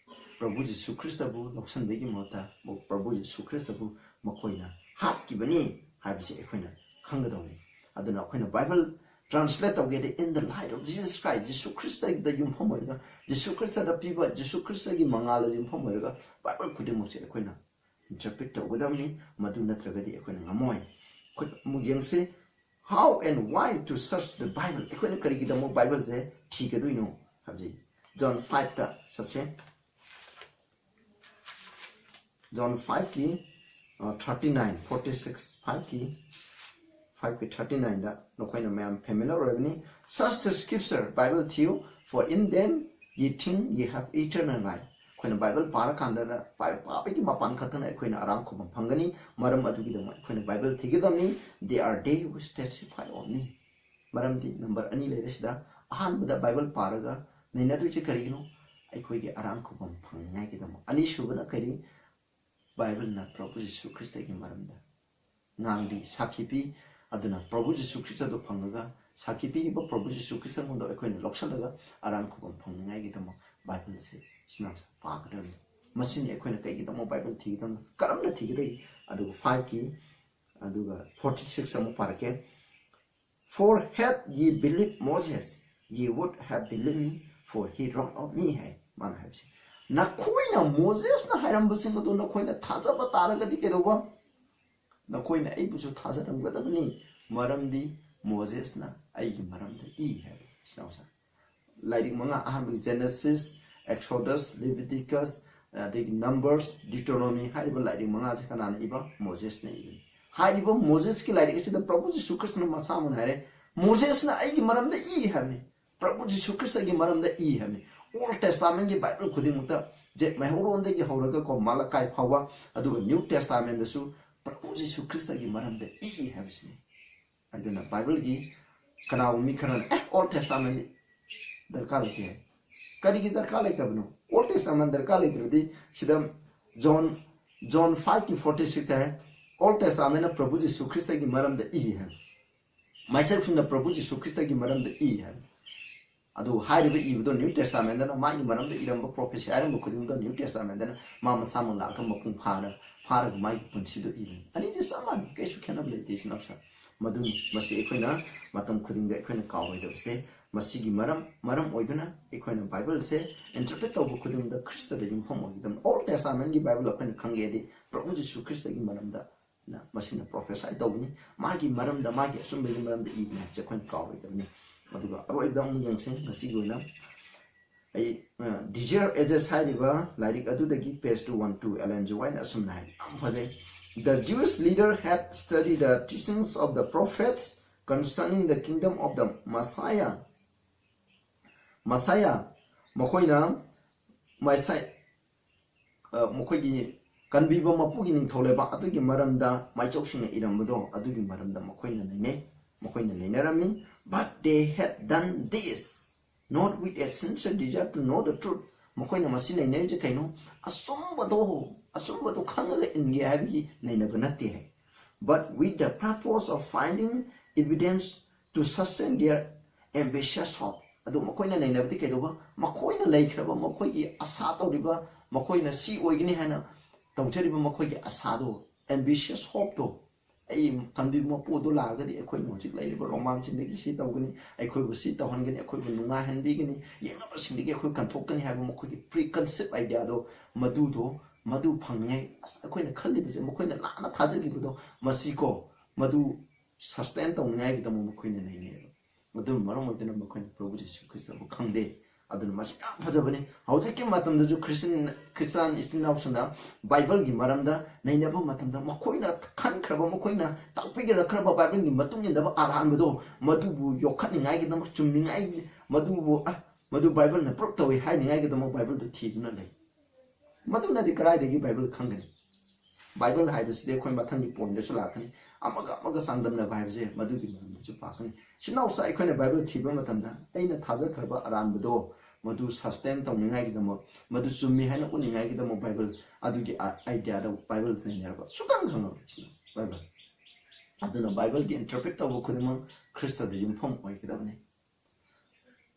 ꯄ꯭ꯔꯚꯨ ꯖꯤꯁꯨ ꯈ꯭ꯔꯤꯁꯇꯕꯨ ꯂꯧꯁꯤꯟꯕꯒꯤ ꯃꯍꯨꯠꯇ ꯄ꯭ꯔꯚꯨ ꯖꯤꯁꯨ ꯈ꯭ꯔꯤꯁꯇꯕꯨ ꯃꯈꯣꯏꯅ ꯍꯥꯠꯈꯤꯕꯅꯤ ꯍꯥꯏꯕꯁꯤ ꯑꯩꯈꯣꯏꯅ ꯈꯪꯒꯗꯧꯅꯤ꯫ ꯑꯗꯨꯅ ꯑꯩꯈꯣꯏꯅ Bible translate ꯇꯧꯒꯦꯗꯤ in the light of Jesus Christ, ꯖꯤꯁꯨ ꯈ꯭ꯔꯤꯁꯇꯗ ꯌꯨꯝꯐꯝ ꯑꯣꯏꯔꯒ, ꯖꯤꯁꯨ ꯈ꯭ꯔꯤꯁꯇꯗ ꯄꯤꯕ ꯖꯤꯁꯨ ꯈ꯭ꯔꯤꯁꯇꯒꯤ ꯃꯉꯥꯜꯗ ꯌꯨꯝꯐꯝ ꯑꯣꯏꯔꯒ ꯕꯥꯏꯕꯜ ꯈꯨꯗꯤꯡꯃꯛꯁꯦ ꯑꯩꯈꯣꯏꯅ interpret ꯇꯧꯒꯗꯕꯅꯤ꯫ ꯃꯗꯨ ꯅꯠꯇ꯭ꯔꯒꯗꯤ ꯑꯩꯈꯣꯏꯅ ꯉꯝꯃꯣꯏ꯫ ꯑꯩꯈꯣꯏ ꯑꯃꯨꯛ ꯌꯦꯡꯁꯤ, How and why to search the Bible? ꯑꯩꯈꯣꯏꯅ ꯀꯔꯤꯒꯤꯗꯃꯛ ꯕꯥꯏꯕꯜꯁꯦ ꯊꯤꯒꯗꯣꯏꯅꯣ ꯍꯥꯏꯕꯁꯦ John five ꯇ ꯆꯠꯁꯦ꯫ John five ꯀꯤ thirty nine, forty six, five ꯀꯤ five ꯀꯤ thirty nine ꯗ ꯅꯈꯣꯏꯅ ꯃꯌꯥꯝ familiar ꯑꯣꯏꯔꯕꯅꯤ꯫ Search the scripture, Bible ꯊꯤꯌꯨ, for in them ye think ye have eternal life. ꯑꯩꯈꯣꯏꯅ ꯕꯥꯏꯕꯜ ꯄꯥꯔꯀꯥꯟꯗ ꯄꯥꯕꯒꯤ ꯃꯄꯥꯟ ꯈꯛꯇꯅ ꯑꯩꯈꯣꯏꯅ ꯑꯔꯥꯝ ꯈꯨꯐꯝ ꯐꯪꯒꯅꯤ꯫ ꯃꯔꯝ ꯑꯗꯨꯒꯤꯗꯃꯛ ꯑꯩꯈꯣꯏꯅ ꯕꯥꯏꯕꯜ ꯊꯤꯒꯗꯕꯅꯤ꯫ They are they which testify of me. ꯃꯔꯝꯗꯤ ꯅꯝꯕꯔ ꯑꯅꯤ ꯂꯩꯔꯦ ꯁꯤꯗ꯫ ꯑꯍꯥꯟꯕꯗ ꯕꯥꯏꯕꯜ ꯄꯥꯔꯒ ꯅꯩꯅꯗꯣꯏꯁꯦ ꯀꯔꯤꯒꯤꯅꯣ? ꯑꯩꯈꯣꯏꯒꯤ ꯑꯔꯥꯝ ꯈꯨꯐꯝ ꯐꯪꯅꯤꯡꯉꯥꯏꯒꯤꯗꯃꯛ꯫ ꯑꯅꯤꯁꯨꯕꯅ ꯀꯔꯤ? ꯕꯥꯏꯕꯜꯅ ꯄ꯭ꯔꯚꯨ ꯖꯤꯁꯨ ꯈ꯭ꯔꯤꯁꯇꯒꯤ ꯃꯔꯝꯗ ꯉꯥꯡꯕꯤ, ꯁꯥꯈꯤ ꯄꯤ꯫ ꯑꯗꯨꯅ ꯄ꯭ꯔꯚꯨ ꯖꯤꯁꯨ ꯈ꯭ꯔꯤꯁꯇꯗꯨ ꯐꯪꯉꯒ ꯁꯥꯈꯤ ꯄꯤꯔꯤꯕ ꯄ꯭ꯔꯚꯨ ꯖꯤꯁꯨ ꯈ꯭ꯔꯤꯁꯇꯉꯣꯟꯗ ꯑꯩꯈꯣꯏꯅ ꯂꯧꯁꯜꯂꯒ ꯑꯔꯥꯟ ꯈꯨꯕꯝ ꯐꯪꯅꯤꯡꯉꯥꯏꯒꯤꯗꯃꯛ ꯕꯥꯏꯕꯜ ꯑꯁꯤ ꯏꯆꯤꯟ ꯏꯅꯥꯎꯁꯤꯡ ꯄꯥꯒꯗꯕꯅꯤ꯫ ꯃꯁꯤꯅꯤ ꯑꯩꯈꯣꯏꯅ ꯀꯩꯒꯤꯗꯃꯛ ꯕꯥꯏꯕꯜ ꯊꯤꯒꯗꯕꯅꯣ, ꯀꯔꯝꯅ ꯊꯤꯒꯗꯒꯦ? ꯑꯗꯨꯒ five ꯀꯤ, ꯑꯗꯨꯒ forty six ꯑꯃꯨꯛ ꯄꯥꯔꯛꯀꯦ꯫ "For had ye believed Moses, ye would have believed me, for he wrote of me" ꯍꯥꯏ꯫ ꯃꯥꯅ ꯍꯥꯏꯕꯁꯦ, ꯅꯈꯣꯏꯅ ꯃꯣꯖꯦꯁꯅ ꯍꯥꯏꯔꯝꯕꯁꯤꯡ ꯑꯗꯨ ꯅꯈꯣꯏꯅ ꯊꯥꯖꯕ ꯇꯥꯔꯒꯗꯤ ꯀꯩꯗꯧꯕ? ꯅꯈꯣꯏꯅ ꯑꯩꯕꯨꯁꯨ ꯊꯥꯖꯔꯝꯒꯗꯕꯅꯤ, ꯃꯔꯝꯗꯤ ꯃꯣꯖꯦꯁꯅ ꯑꯩꯒꯤ ꯃꯔꯝꯗ ꯏ ꯍꯥꯏꯕ꯫ ꯏꯆꯤꯟ ꯏꯅꯥꯎꯁꯤꯡ, ꯂꯥꯏꯔꯤꯛ ꯃꯉꯥ, ꯑꯍꯥꯟꯕꯒꯤ Genesis, Exodus, Leviticus, ꯑꯗꯒꯤ Numbers, Deuteronomy ꯍꯥꯏꯔꯤꯕ ꯂꯥꯏꯔꯤꯛ ꯃꯉꯥꯁꯦ ꯀꯅꯥꯅ ꯏꯕ? ꯃꯣꯖꯦꯁꯅ ꯏꯕꯅꯤ꯫ ꯍꯥꯏꯔꯤꯕ ꯃꯣꯖꯦꯁꯀꯤ ꯂꯥꯏꯔꯤꯛ ꯑꯁꯤꯗ ꯄ꯭ꯔꯚꯨ ꯖꯤꯁꯨ ꯈ꯭ꯔꯤꯁꯇꯅ ꯃꯁꯥꯃꯛꯅ ꯍꯥꯏꯔꯦ, "ꯃꯣꯖꯦꯁꯅ ꯑꯩꯒꯤ ꯃꯔꯝꯗ ꯏ" ꯍꯥꯏꯕꯅꯤ꯫ ꯄ꯭ꯔꯚꯨ ꯖꯤꯁꯨ ꯈ꯭ꯔꯤꯁꯇꯒꯤ ꯃꯔꯝꯗ ꯏ ꯍꯥꯏꯕꯅꯤ꯫ Old Testamentꯀꯤ ꯕꯥꯏꯕꯜ ꯈꯨꯗꯤꯡꯃꯛꯇ, ꯖꯦ, ꯃꯩꯍꯧꯔꯣꯟꯗꯒꯤ ꯍꯧꯔꯒ ꯀꯣ, ꯃꯥꯂꯀꯥꯏ ꯐꯥꯎꯕ, ꯑꯗꯨꯒ New Testamentꯇꯁꯨ ꯄ꯭ꯔꯚꯨ ꯖꯤꯁꯨ ꯈ꯭ꯔꯤꯁꯇꯒꯤ ꯃꯔꯝꯗ ꯏ ꯍꯥꯏꯕꯁꯤꯅꯤ꯫ ꯑꯗꯨꯅ ꯕꯥꯏꯕꯜꯒꯤ ꯀꯅꯥꯒꯨꯝꯕ ꯃꯤ ꯈꯔꯅ, "ꯑꯦ, Old Testament ꯗꯔꯀꯥꯔ ꯂꯩꯇꯦ" ꯍꯥꯏ꯫ ꯀꯔꯤꯒꯤ ꯗꯔꯀꯥꯔ ꯂꯩꯇꯕꯅꯣ? Old Testament ꯗꯔꯀꯥꯔ ꯂꯩꯇ꯭ꯔꯗꯤ ꯁꯤꯗ John, John five ꯀꯤ forty six ꯍꯥꯏ, "Old Testamentꯅ ꯄ꯭ꯔꯚꯨ ꯖꯤꯁꯨ ꯈ꯭ꯔꯤꯁꯇꯒꯤ ꯃꯔꯝꯗ ꯏ" ꯍꯥꯏ꯫ ꯃꯥꯏꯆꯧꯁꯤꯡꯅ ꯄ꯭ꯔꯚꯨ ꯖꯤꯁꯨ ꯈ꯭ꯔꯤꯁꯇꯒꯤ ꯃꯔꯝꯗ ꯏ ꯍꯥꯏ꯫ ꯑꯗꯨ ꯍꯥꯏꯔꯤꯕ ꯏꯕꯗꯣ New Testamentꯅ ꯃꯥꯒꯤ ꯃꯔꯝꯗ ꯏꯔꯝꯕ, prophecy ꯍꯥꯏꯔꯝꯕ ꯈꯨꯗꯤꯡꯃꯛꯇꯣ New Testamentꯅ ꯃꯥ ꯃꯁꯥꯃꯛ ꯂꯥꯛꯑꯒ ꯃꯄꯨꯡ ꯐꯥꯅ, ꯐꯥꯔꯒ ꯃꯥꯒꯤ ꯄꯨꯟꯁꯤꯗꯣ ꯏꯕꯅꯤ꯫ ꯑꯅꯤꯁꯦ ꯆꯞ ꯃꯥꯟꯅꯩ, ꯀꯩꯁꯨ ꯈꯦꯠꯅꯕ ꯂꯩꯇꯦ, ꯏꯆꯤꯟ ꯏꯅꯥꯎꯁꯤꯡ꯫ ꯃꯗꯨꯅꯤ, ꯃꯁꯤ ꯑꯩꯈꯣꯏꯅ ꯃꯇꯝ ꯈꯨꯗꯤꯡꯗ ꯑꯩꯈꯣꯏꯅ ꯀꯥꯎꯔꯣꯏꯗꯕꯁꯦ꯫ ꯃꯁꯤꯒꯤ ꯃꯔꯝ, ꯃꯔꯝ ꯑꯣꯏꯗꯨꯅ ꯑꯩꯈꯣꯏꯅ ꯕꯥꯏꯕꯜꯁꯦ interpret ꯇꯧꯕ ꯈꯨꯗꯤꯡꯗ ꯈ꯭ꯔꯤꯁꯇꯗ ꯌꯨꯝꯐꯝ ꯑꯣꯏꯒꯗꯕꯅꯤ꯫ Old Testamentꯀꯤ ꯕꯥꯏꯕꯜ ꯑꯩꯈꯣꯏꯅ ꯈꯪꯒꯦꯗꯤ ꯄ꯭ꯔꯚꯨ ꯖꯤꯁꯨ ꯈ꯭ꯔꯤꯁꯇꯒꯤ ꯃꯔꯝꯗ ꯅ ꯃꯁꯤꯅ prophecy ꯇꯧꯕꯅꯤ꯫ ꯃꯥꯒꯤ ꯃꯔꯝꯗ, ꯃꯥꯒꯤ ꯑꯆꯨꯝꯕꯒꯤ ꯃꯔꯝꯗ ꯏꯕꯅꯤ ꯍꯥꯏꯕꯁꯦ ꯑꯩꯈꯣꯏꯅ ꯀꯥꯎꯔꯣꯏꯗꯕꯅꯤ꯫ ꯑꯗꯨꯒ ꯑꯔꯣꯏꯕꯗ ꯑꯃꯨꯛ ꯌꯦꯡꯁꯤ, ꯉꯁꯤꯒꯤ ꯑꯣꯏꯅ ꯑꯩ, ꯑ, Desire Ages ꯍꯥꯏꯔꯤꯕ ꯂꯥꯏꯔꯤꯛ ꯑꯗꯨꯗꯒꯤ page two one two, Ellen G. Whiteꯅ ꯑꯁꯨꯝꯅ ꯍꯥꯏ, ꯌꯥꯝ ꯐꯖꯩ꯫ "The Jewish leader had studied the teachings of the prophets concerning the kingdom of the Messiah." Messiah, ꯃꯈꯣꯏꯅ Messiah, ꯑ, ꯃꯈꯣꯏꯒꯤ ꯀꯟꯕꯤꯕ ꯃꯄꯨꯒꯤ ꯅꯤꯡꯊꯧ ꯂꯩꯕꯥꯛ ꯑꯗꯨꯒꯤ ꯃꯔꯝꯗ ꯃꯥꯏꯆꯧꯁꯤꯡꯅ ꯏꯔꯝꯕꯗꯣ, ꯑꯗꯨꯒꯤ ꯃꯔꯝꯗ ꯃꯈꯣꯏꯅ ꯅꯩꯅꯩ, ꯃꯈꯣꯏꯅ ꯅꯩꯅꯔꯝꯃꯤ꯫ "But they had done this not with a sincere desire to know the truth." ꯃꯈꯣꯏꯅ ꯃꯁꯤ ꯅꯩꯅꯔꯤꯁꯦ ꯀꯩꯅꯣ? ꯑꯆꯨꯝꯕꯗꯣ, ꯑꯆꯨꯝꯕꯗꯣ ꯈꯪꯉꯒ ꯏꯟꯒꯦ ꯍꯥꯏꯕꯒꯤ ꯅꯩꯅꯕ ꯅꯠꯇꯦ ꯍꯥꯏ꯫ "But with the purpose of finding evidence to sustain their ambitious hope. ꯑꯗꯨ ꯃꯈꯣꯏꯅ ꯅꯩꯅꯕꯗꯤ ꯀꯩꯗꯧꯕ? ꯃꯈꯣꯏꯅ ꯂꯩꯈ꯭ꯔꯕ, ꯃꯈꯣꯏꯒꯤ ꯑꯁꯥ ꯇꯧꯔꯤꯕ, ꯃꯈꯣꯏꯅ ꯁꯤ ꯑꯣꯏꯒꯅꯤ ꯍꯥꯏꯅ ꯇꯧꯖꯔꯤꯕ ꯃꯈꯣꯏꯒꯤ ꯑꯁꯥꯗꯣ, ambitious hopeꯇꯣ, ꯑꯩ ꯀꯟꯕꯤꯕ ꯃꯄꯨ ꯑꯗꯨ ꯂꯥꯛꯑꯒꯗꯤ ꯑꯩꯈꯣꯏꯅ ꯍꯧꯖꯤꯛ ꯂꯩꯔꯤꯕ ꯔꯣꯃꯥꯟꯁꯤꯡꯗꯒꯤ ꯁꯤ ꯇꯧꯒꯅꯤ, ꯑꯩꯈꯣꯏꯕꯨ ꯁꯤ ꯇꯧꯍꯟꯒꯅꯤ, ꯑꯩꯈꯣꯏꯕꯨ ꯅꯨꯡꯉꯥꯏꯍꯟꯕꯤꯒꯅꯤ, ꯌꯦꯡꯅꯕꯁꯤꯡꯗꯒꯤ ꯑꯩꯈꯣꯏ ꯀꯟꯊꯣꯛꯀꯅꯤ ꯍꯥꯏꯕ ꯃꯈꯣꯏꯒꯤ preconceived ideaꯗꯣ, ꯃꯗꯨꯗꯣ, ꯃꯗꯨ ꯐꯪꯅꯤꯡꯉꯥꯏ ꯑꯁ ꯑꯩꯈꯣꯏꯅ ꯈꯜꯂꯤꯕꯁꯦ, ꯃꯈꯣꯏꯅ ꯂꯥꯟꯅ ꯊꯥꯖꯈꯤꯕꯗꯣ, ꯃꯁꯤꯀꯣ, ꯃꯗꯨ sustain ꯇꯧꯅꯤꯡꯉꯥꯏꯒꯤꯗꯃꯛ ꯃꯈꯣꯏꯅ ꯅꯩꯅꯩꯑꯕ꯫ ꯑꯗꯨꯅ ꯃꯔꯝ ꯑꯣꯏꯗꯨꯅ ꯃꯈꯣꯏꯅ ꯄ꯭ꯔꯚꯨ ꯖꯤꯁꯨ ꯈ꯭ꯔꯤꯁꯇꯕꯨ ꯈꯪꯗꯦ꯫ ꯑꯗꯨꯅ ꯃꯁꯤ ꯌꯥꯝ ꯐꯖꯕꯅꯤ꯫ ꯍꯧꯖꯤꯛꯀꯤ ꯃꯇꯝꯗꯁꯨ ꯈ꯭ꯔꯤꯁꯇꯤꯌꯟ, ꯈ꯭ꯔꯤꯁꯇꯤꯌꯥꯟ ꯏꯆꯤꯟ ꯏꯅꯥꯎꯁꯤꯡꯅ ꯕꯥꯏꯕꯜꯒꯤ ꯃꯔꯝꯗ ꯅꯩꯅꯕ ꯃꯇꯝꯗ, ꯃꯈꯣꯏꯅ ꯈꯟꯈ꯭ꯔꯕ, ꯃꯈꯣꯏꯅ ꯇꯥꯛꯄꯤꯔꯛꯈ꯭ꯔꯕ ꯕꯥꯏꯕꯜꯒꯤ ꯃꯇꯨꯡ ꯏꯟꯗꯕ ꯑꯔꯥꯟꯕꯗꯣ, ꯃꯗꯨꯕꯨ ꯌꯣꯛꯈꯠꯅꯤꯡꯉꯥꯏꯒꯤꯗꯃꯛ, ꯆꯨꯝꯅꯤꯡꯉꯥꯏ, ꯃꯗꯨꯕꯨ, ꯑ, ꯃꯗꯨ ꯕꯥꯏꯕꯜꯅ ꯄ꯭ꯔꯨꯞ ꯇꯧꯏ ꯍꯥꯏꯅꯤꯡꯉꯥꯏꯒꯤꯗꯃꯛ ꯕꯥꯏꯕꯜꯗꯨ ꯊꯤꯗꯨꯅ ꯂꯩ꯫ ꯃꯗꯨꯅꯗꯤ ꯀꯗꯥꯏꯗꯒꯤ ꯕꯥꯏꯕꯜ ꯈꯪꯒꯅꯤ? ꯕꯥꯏꯕꯜ ꯍꯥꯏꯕꯁꯤꯗꯤ ꯑꯩꯈꯣꯏ ꯃꯊꯪꯒꯤ ꯄꯣꯏꯟꯗꯁꯨ ꯂꯥꯛꯀꯅꯤ, ꯑꯃꯒ ꯑꯃꯒ ꯆꯥꯡꯗꯝꯅꯕ ꯍꯥꯏꯕꯁꯦ ꯃꯗꯨꯒꯤ ꯃꯔꯝꯗꯁꯨ ꯄꯥꯛꯀꯅꯤ꯫ ꯏꯆꯤꯟ ꯏꯅꯥꯎꯁꯥ, ꯑꯩꯈꯣꯏꯅ ꯕꯥꯏꯕꯜ ꯊꯤꯕ ꯃꯇꯝꯗ ꯑꯩꯅ ꯊꯥꯖꯈ꯭ꯔꯕ ꯑꯔꯥꯟꯕꯗꯣ ꯃꯗꯨ sustain ꯇꯧꯅꯤꯡꯉꯥꯏꯒꯤꯗꯃꯛ, ꯃꯗꯨ ꯆꯨꯝꯃꯤ ꯍꯥꯏꯅ ꯎꯠꯅꯤꯡꯉꯥꯏꯒꯤꯗꯃꯛ ꯕꯥꯏꯕꯜ ꯑꯗꯨꯒꯤ ꯑꯥꯏꯗꯤꯌꯥꯗ ꯕꯥꯏꯕꯜ ꯅꯩꯅꯔꯕ ꯁꯨꯛꯈꯪ ꯈꯪꯉꯔꯣꯏ ꯁꯤꯅ ꯕꯥꯏꯕꯜ꯫ ꯑꯗꯨꯅ ꯕꯥꯏꯕꯜꯒꯤ interpret ꯇꯧꯕ ꯈꯨꯗꯤꯡꯃꯛ ꯈ꯭ꯔꯤꯁꯇꯗ ꯌꯨꯝꯐꯝ ꯑꯣꯏꯒꯗꯕꯅꯤ꯫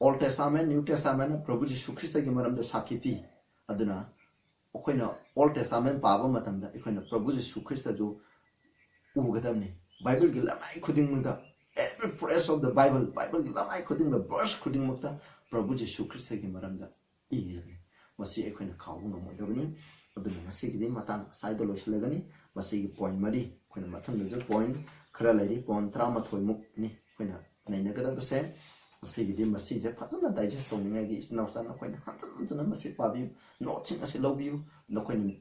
Old Testament, New Testament ꯅ ꯄ꯭ꯔꯚꯨ ꯖꯤꯁꯨ ꯈ꯭ꯔꯤꯁꯇꯒꯤ ꯃꯔꯝꯗ ꯁꯥꯈꯤ ꯄꯤ꯫ ꯑꯗꯨꯅ ꯑꯩꯈꯣꯏꯅ Old Testament ꯄꯥꯕ ꯃꯇꯝꯗ ꯑꯩꯈꯣꯏꯅ ꯄ꯭ꯔꯚꯨ ꯖꯤꯁꯨ ꯈ꯭ꯔꯤꯁꯇꯁꯨ ꯎꯒꯗꯕꯅꯤ꯫ ꯕꯥꯏꯕꯜꯒꯤ ꯂꯃꯥꯏ ꯈꯨꯗꯤꯡꯃꯛꯇ, every phrase of the Bible, ꯕꯥꯏꯕꯜꯒꯤ ꯂꯃꯥꯏ ꯈꯨꯗꯤꯡꯃꯛ, verse ꯈꯨꯗꯤꯡꯃꯛꯇ ꯄ꯭ꯔꯚꯨ ꯖꯤꯁꯨ ꯈ꯭ꯔꯤꯁꯇꯒꯤ ꯃꯔꯝꯗ ꯏꯔꯤꯕꯅꯤ꯫ ꯃꯁꯤ ꯑꯩꯈꯣꯏꯅ ꯀꯥꯎꯕ ꯉꯝꯃꯣꯏꯗꯕꯅꯤ꯫ ꯑꯗꯨꯅ ꯉꯁꯤꯒꯤꯗꯤ ꯃꯇꯥꯡ ꯑꯁ꯭ꯋꯥꯏꯗ ꯂꯣꯏꯁꯤꯜꯂꯒꯅꯤ꯫ ꯃꯁꯤꯒꯤ ꯄꯣꯏꯟ ꯃꯔꯤ, ꯑꯩꯈꯣꯏꯅ ꯃꯊꯪꯗꯁꯨ ꯄꯣꯏꯟ ꯈꯔ ꯂꯩꯔꯤ, ꯄꯣꯏꯟ ꯇꯔꯥꯃꯥꯊꯣꯏꯃꯨꯛꯅꯤ ꯑꯩꯈꯣꯏꯅ ꯅꯩꯅꯒꯗꯕꯁꯦ꯫ ꯃꯁꯤꯒꯤꯗꯤ ꯃꯁꯤꯁꯦ ꯐꯖꯅ ꯗꯥꯏꯖꯦꯁ ꯇꯧꯅꯤꯡꯉꯥꯏꯒꯤ ꯏꯆꯤꯟ ꯏꯅꯥꯎꯁꯥ ꯅꯈꯣꯏꯅ ꯍꯟꯖꯤꯟ ꯍꯟꯖꯤꯟꯅ ꯃꯁꯤ ꯄꯥꯕꯤꯌꯨ, ꯅꯣꯠꯁꯤꯡ ꯑꯁꯤ ꯂꯧꯕꯤꯌꯨ꯫ ꯅꯈꯣꯏꯅ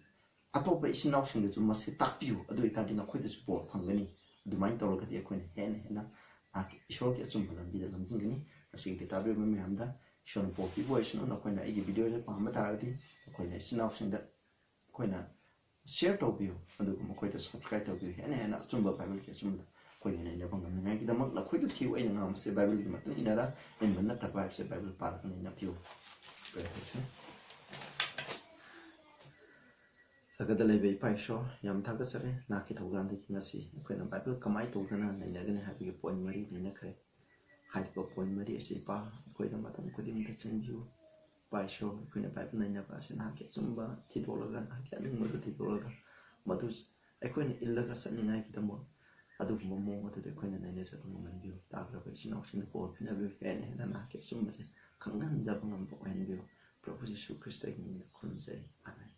ꯑꯇꯣꯞꯄ ꯏꯆꯤꯟ ꯏꯅꯥꯎꯁꯤꯡꯗꯁꯨ ꯃꯁꯤ ꯇꯥꯛꯄꯤꯌꯨ꯫ ꯑꯗꯨ ꯑꯣꯏꯇꯥꯔꯗꯤ ꯅꯈꯣꯏꯗꯁꯨ ꯕꯣꯔ ꯐꯪꯒꯅꯤ꯫ ꯑꯗꯨꯃꯥꯏꯅ ꯇꯧꯔꯒꯗꯤ ꯑꯩꯈꯣꯏꯅ ꯍꯦꯟꯅ ꯍꯦꯟꯅ ꯃꯍꯥꯛꯀꯤ ꯏꯁꯣꯔꯒꯤ ꯑꯆꯨꯝꯕ ꯂꯝꯕꯤꯗ ꯂꯝꯖꯤꯡꯒꯅꯤ꯫ ꯉꯁꯤꯒꯤꯗꯤ ꯇꯥꯕꯤꯔꯤꯕ ꯃꯌꯥꯝꯗ ꯏꯁꯣꯔꯅ ꯄꯣꯛꯄꯤꯕ ꯑꯣꯏꯁꯅꯨ꯫ ꯅꯈꯣꯏꯅ ꯑꯩꯒꯤ ꯚꯤꯗꯤꯑꯣꯁꯦ ꯄꯥꯝꯕ ꯇꯥꯔꯒꯗꯤ ꯅꯈꯣꯏꯅ ꯏꯆꯤꯟ ꯏꯅꯥꯎꯁꯤꯡꯗ ꯑꯩꯈꯣꯏꯅ ꯁꯤꯌꯔ ꯇꯧꯕꯤꯌꯨ, ꯑꯗꯨꯒ ꯃꯈꯣꯏꯗ ꯁꯕꯁꯀ꯭ꯔꯥꯏꯕ ꯇꯧꯕꯤꯌꯨ꯫ ꯍꯦꯟꯅ ꯍꯦꯟꯅ ꯑꯆꯨꯝꯕ ꯕꯥꯏꯕꯜꯒꯤ ꯑꯆꯨꯝꯕꯗ ꯑꯩꯈꯣꯏꯅ ꯅꯩꯅꯕ ꯉꯝꯅꯉꯥꯏꯒꯤꯗꯃꯛ꯫ ꯅꯈꯣꯏꯗ ꯊꯤꯌꯨ, ꯑꯩꯅ ꯉꯥꯡꯕꯁꯦ ꯕꯥꯏꯕꯜꯒꯤ ꯃꯇꯨꯡ ꯏꯟꯅꯔ ꯏꯟꯕ ꯅꯠꯇꯕ꯭ꯔꯥ ꯍꯥꯏꯕꯁꯦ ꯕꯥꯏꯕꯜ ꯄꯥꯔꯒ ꯅꯩꯅꯕꯤꯌꯨ꯫ Prayer ꯇꯧꯁꯦ꯫ ꯁꯔꯒꯗ ꯂꯩꯕ ꯏꯄꯥ ꯏꯁꯣꯔ, ꯌꯥꯝ ꯊꯥꯒꯠꯆꯔꯤ꯫ ꯅꯍꯥꯛꯀꯤ ꯊꯧꯖꯥꯜꯗꯒꯤ ꯉꯁꯤ ꯑꯩꯈꯣꯏꯅ ꯕꯥꯏꯕꯜ ꯀꯃꯥꯏꯅ ꯇꯧꯗꯅ ꯅꯩꯅꯒꯅꯤ ꯍꯥꯏꯕꯒꯤ ꯄꯣꯏꯟ ꯃꯔꯤ ꯅꯩꯅꯈ꯭ꯔꯦ꯫ ꯍꯥꯏꯔꯤꯕ ꯄꯣꯏꯟ ꯃꯔꯤ ꯑꯁꯤ ꯏꯄꯥ ꯑꯩꯈꯣꯏꯗ ꯃꯇꯝ ꯈꯨꯗꯤꯡꯃꯛꯇ ꯆꯪꯕꯤꯌꯨ꯫ ꯏꯄꯥ ꯏꯁꯣꯔ, ꯑꯩꯈꯣꯏꯅ ꯕꯥꯏꯕꯜ ꯅꯩꯅꯕ ꯑꯁꯤ ꯅꯍꯥꯛꯀꯤ ꯑꯆꯨꯝꯕ ꯊꯤꯗꯣꯛꯂꯒ, ꯅꯍꯥꯛꯀꯤ ꯑꯅꯤꯡꯕꯗꯨ ꯊꯤꯗꯣꯛꯂꯒ, ꯃꯗꯨ ꯑꯩꯈꯣꯏꯅ ꯏꯜꯂꯒ ꯆꯠꯅꯤꯡꯉꯥꯏꯒꯤꯗꯃꯛ ꯑꯗꯨꯒꯨꯝꯕ ꯃꯑꯣꯡ ꯑꯗꯨꯗ ꯑꯩꯈꯣꯏꯅ ꯅꯩꯅꯖꯕ ꯉꯝꯍꯟꯕꯤꯌꯨ꯫ ꯇꯥꯈ꯭ꯔꯕ ꯏꯆꯤꯟ ꯏꯅꯥꯎꯁꯤꯡꯗ ꯕꯣꯔ ꯄꯤꯅꯕꯤꯌꯨ, ꯍꯦꯟꯅ ꯍꯦꯟꯅ ꯅꯍꯥꯛꯀꯤ ꯑꯆꯨꯝꯕꯁꯦ ꯈꯪꯍꯟꯖꯕ ꯉꯝꯕ ꯑꯣꯏꯍꯟꯕꯤꯌꯨ꯫ ꯄ꯭ꯔꯚꯨ ꯖꯤꯁꯨ ꯈ꯭ꯔꯤꯁꯇꯒꯤ ꯃꯤꯡꯗ ꯈꯨꯔꯨꯝꯖꯔꯤ, ꯑꯥꯃꯦꯟ꯫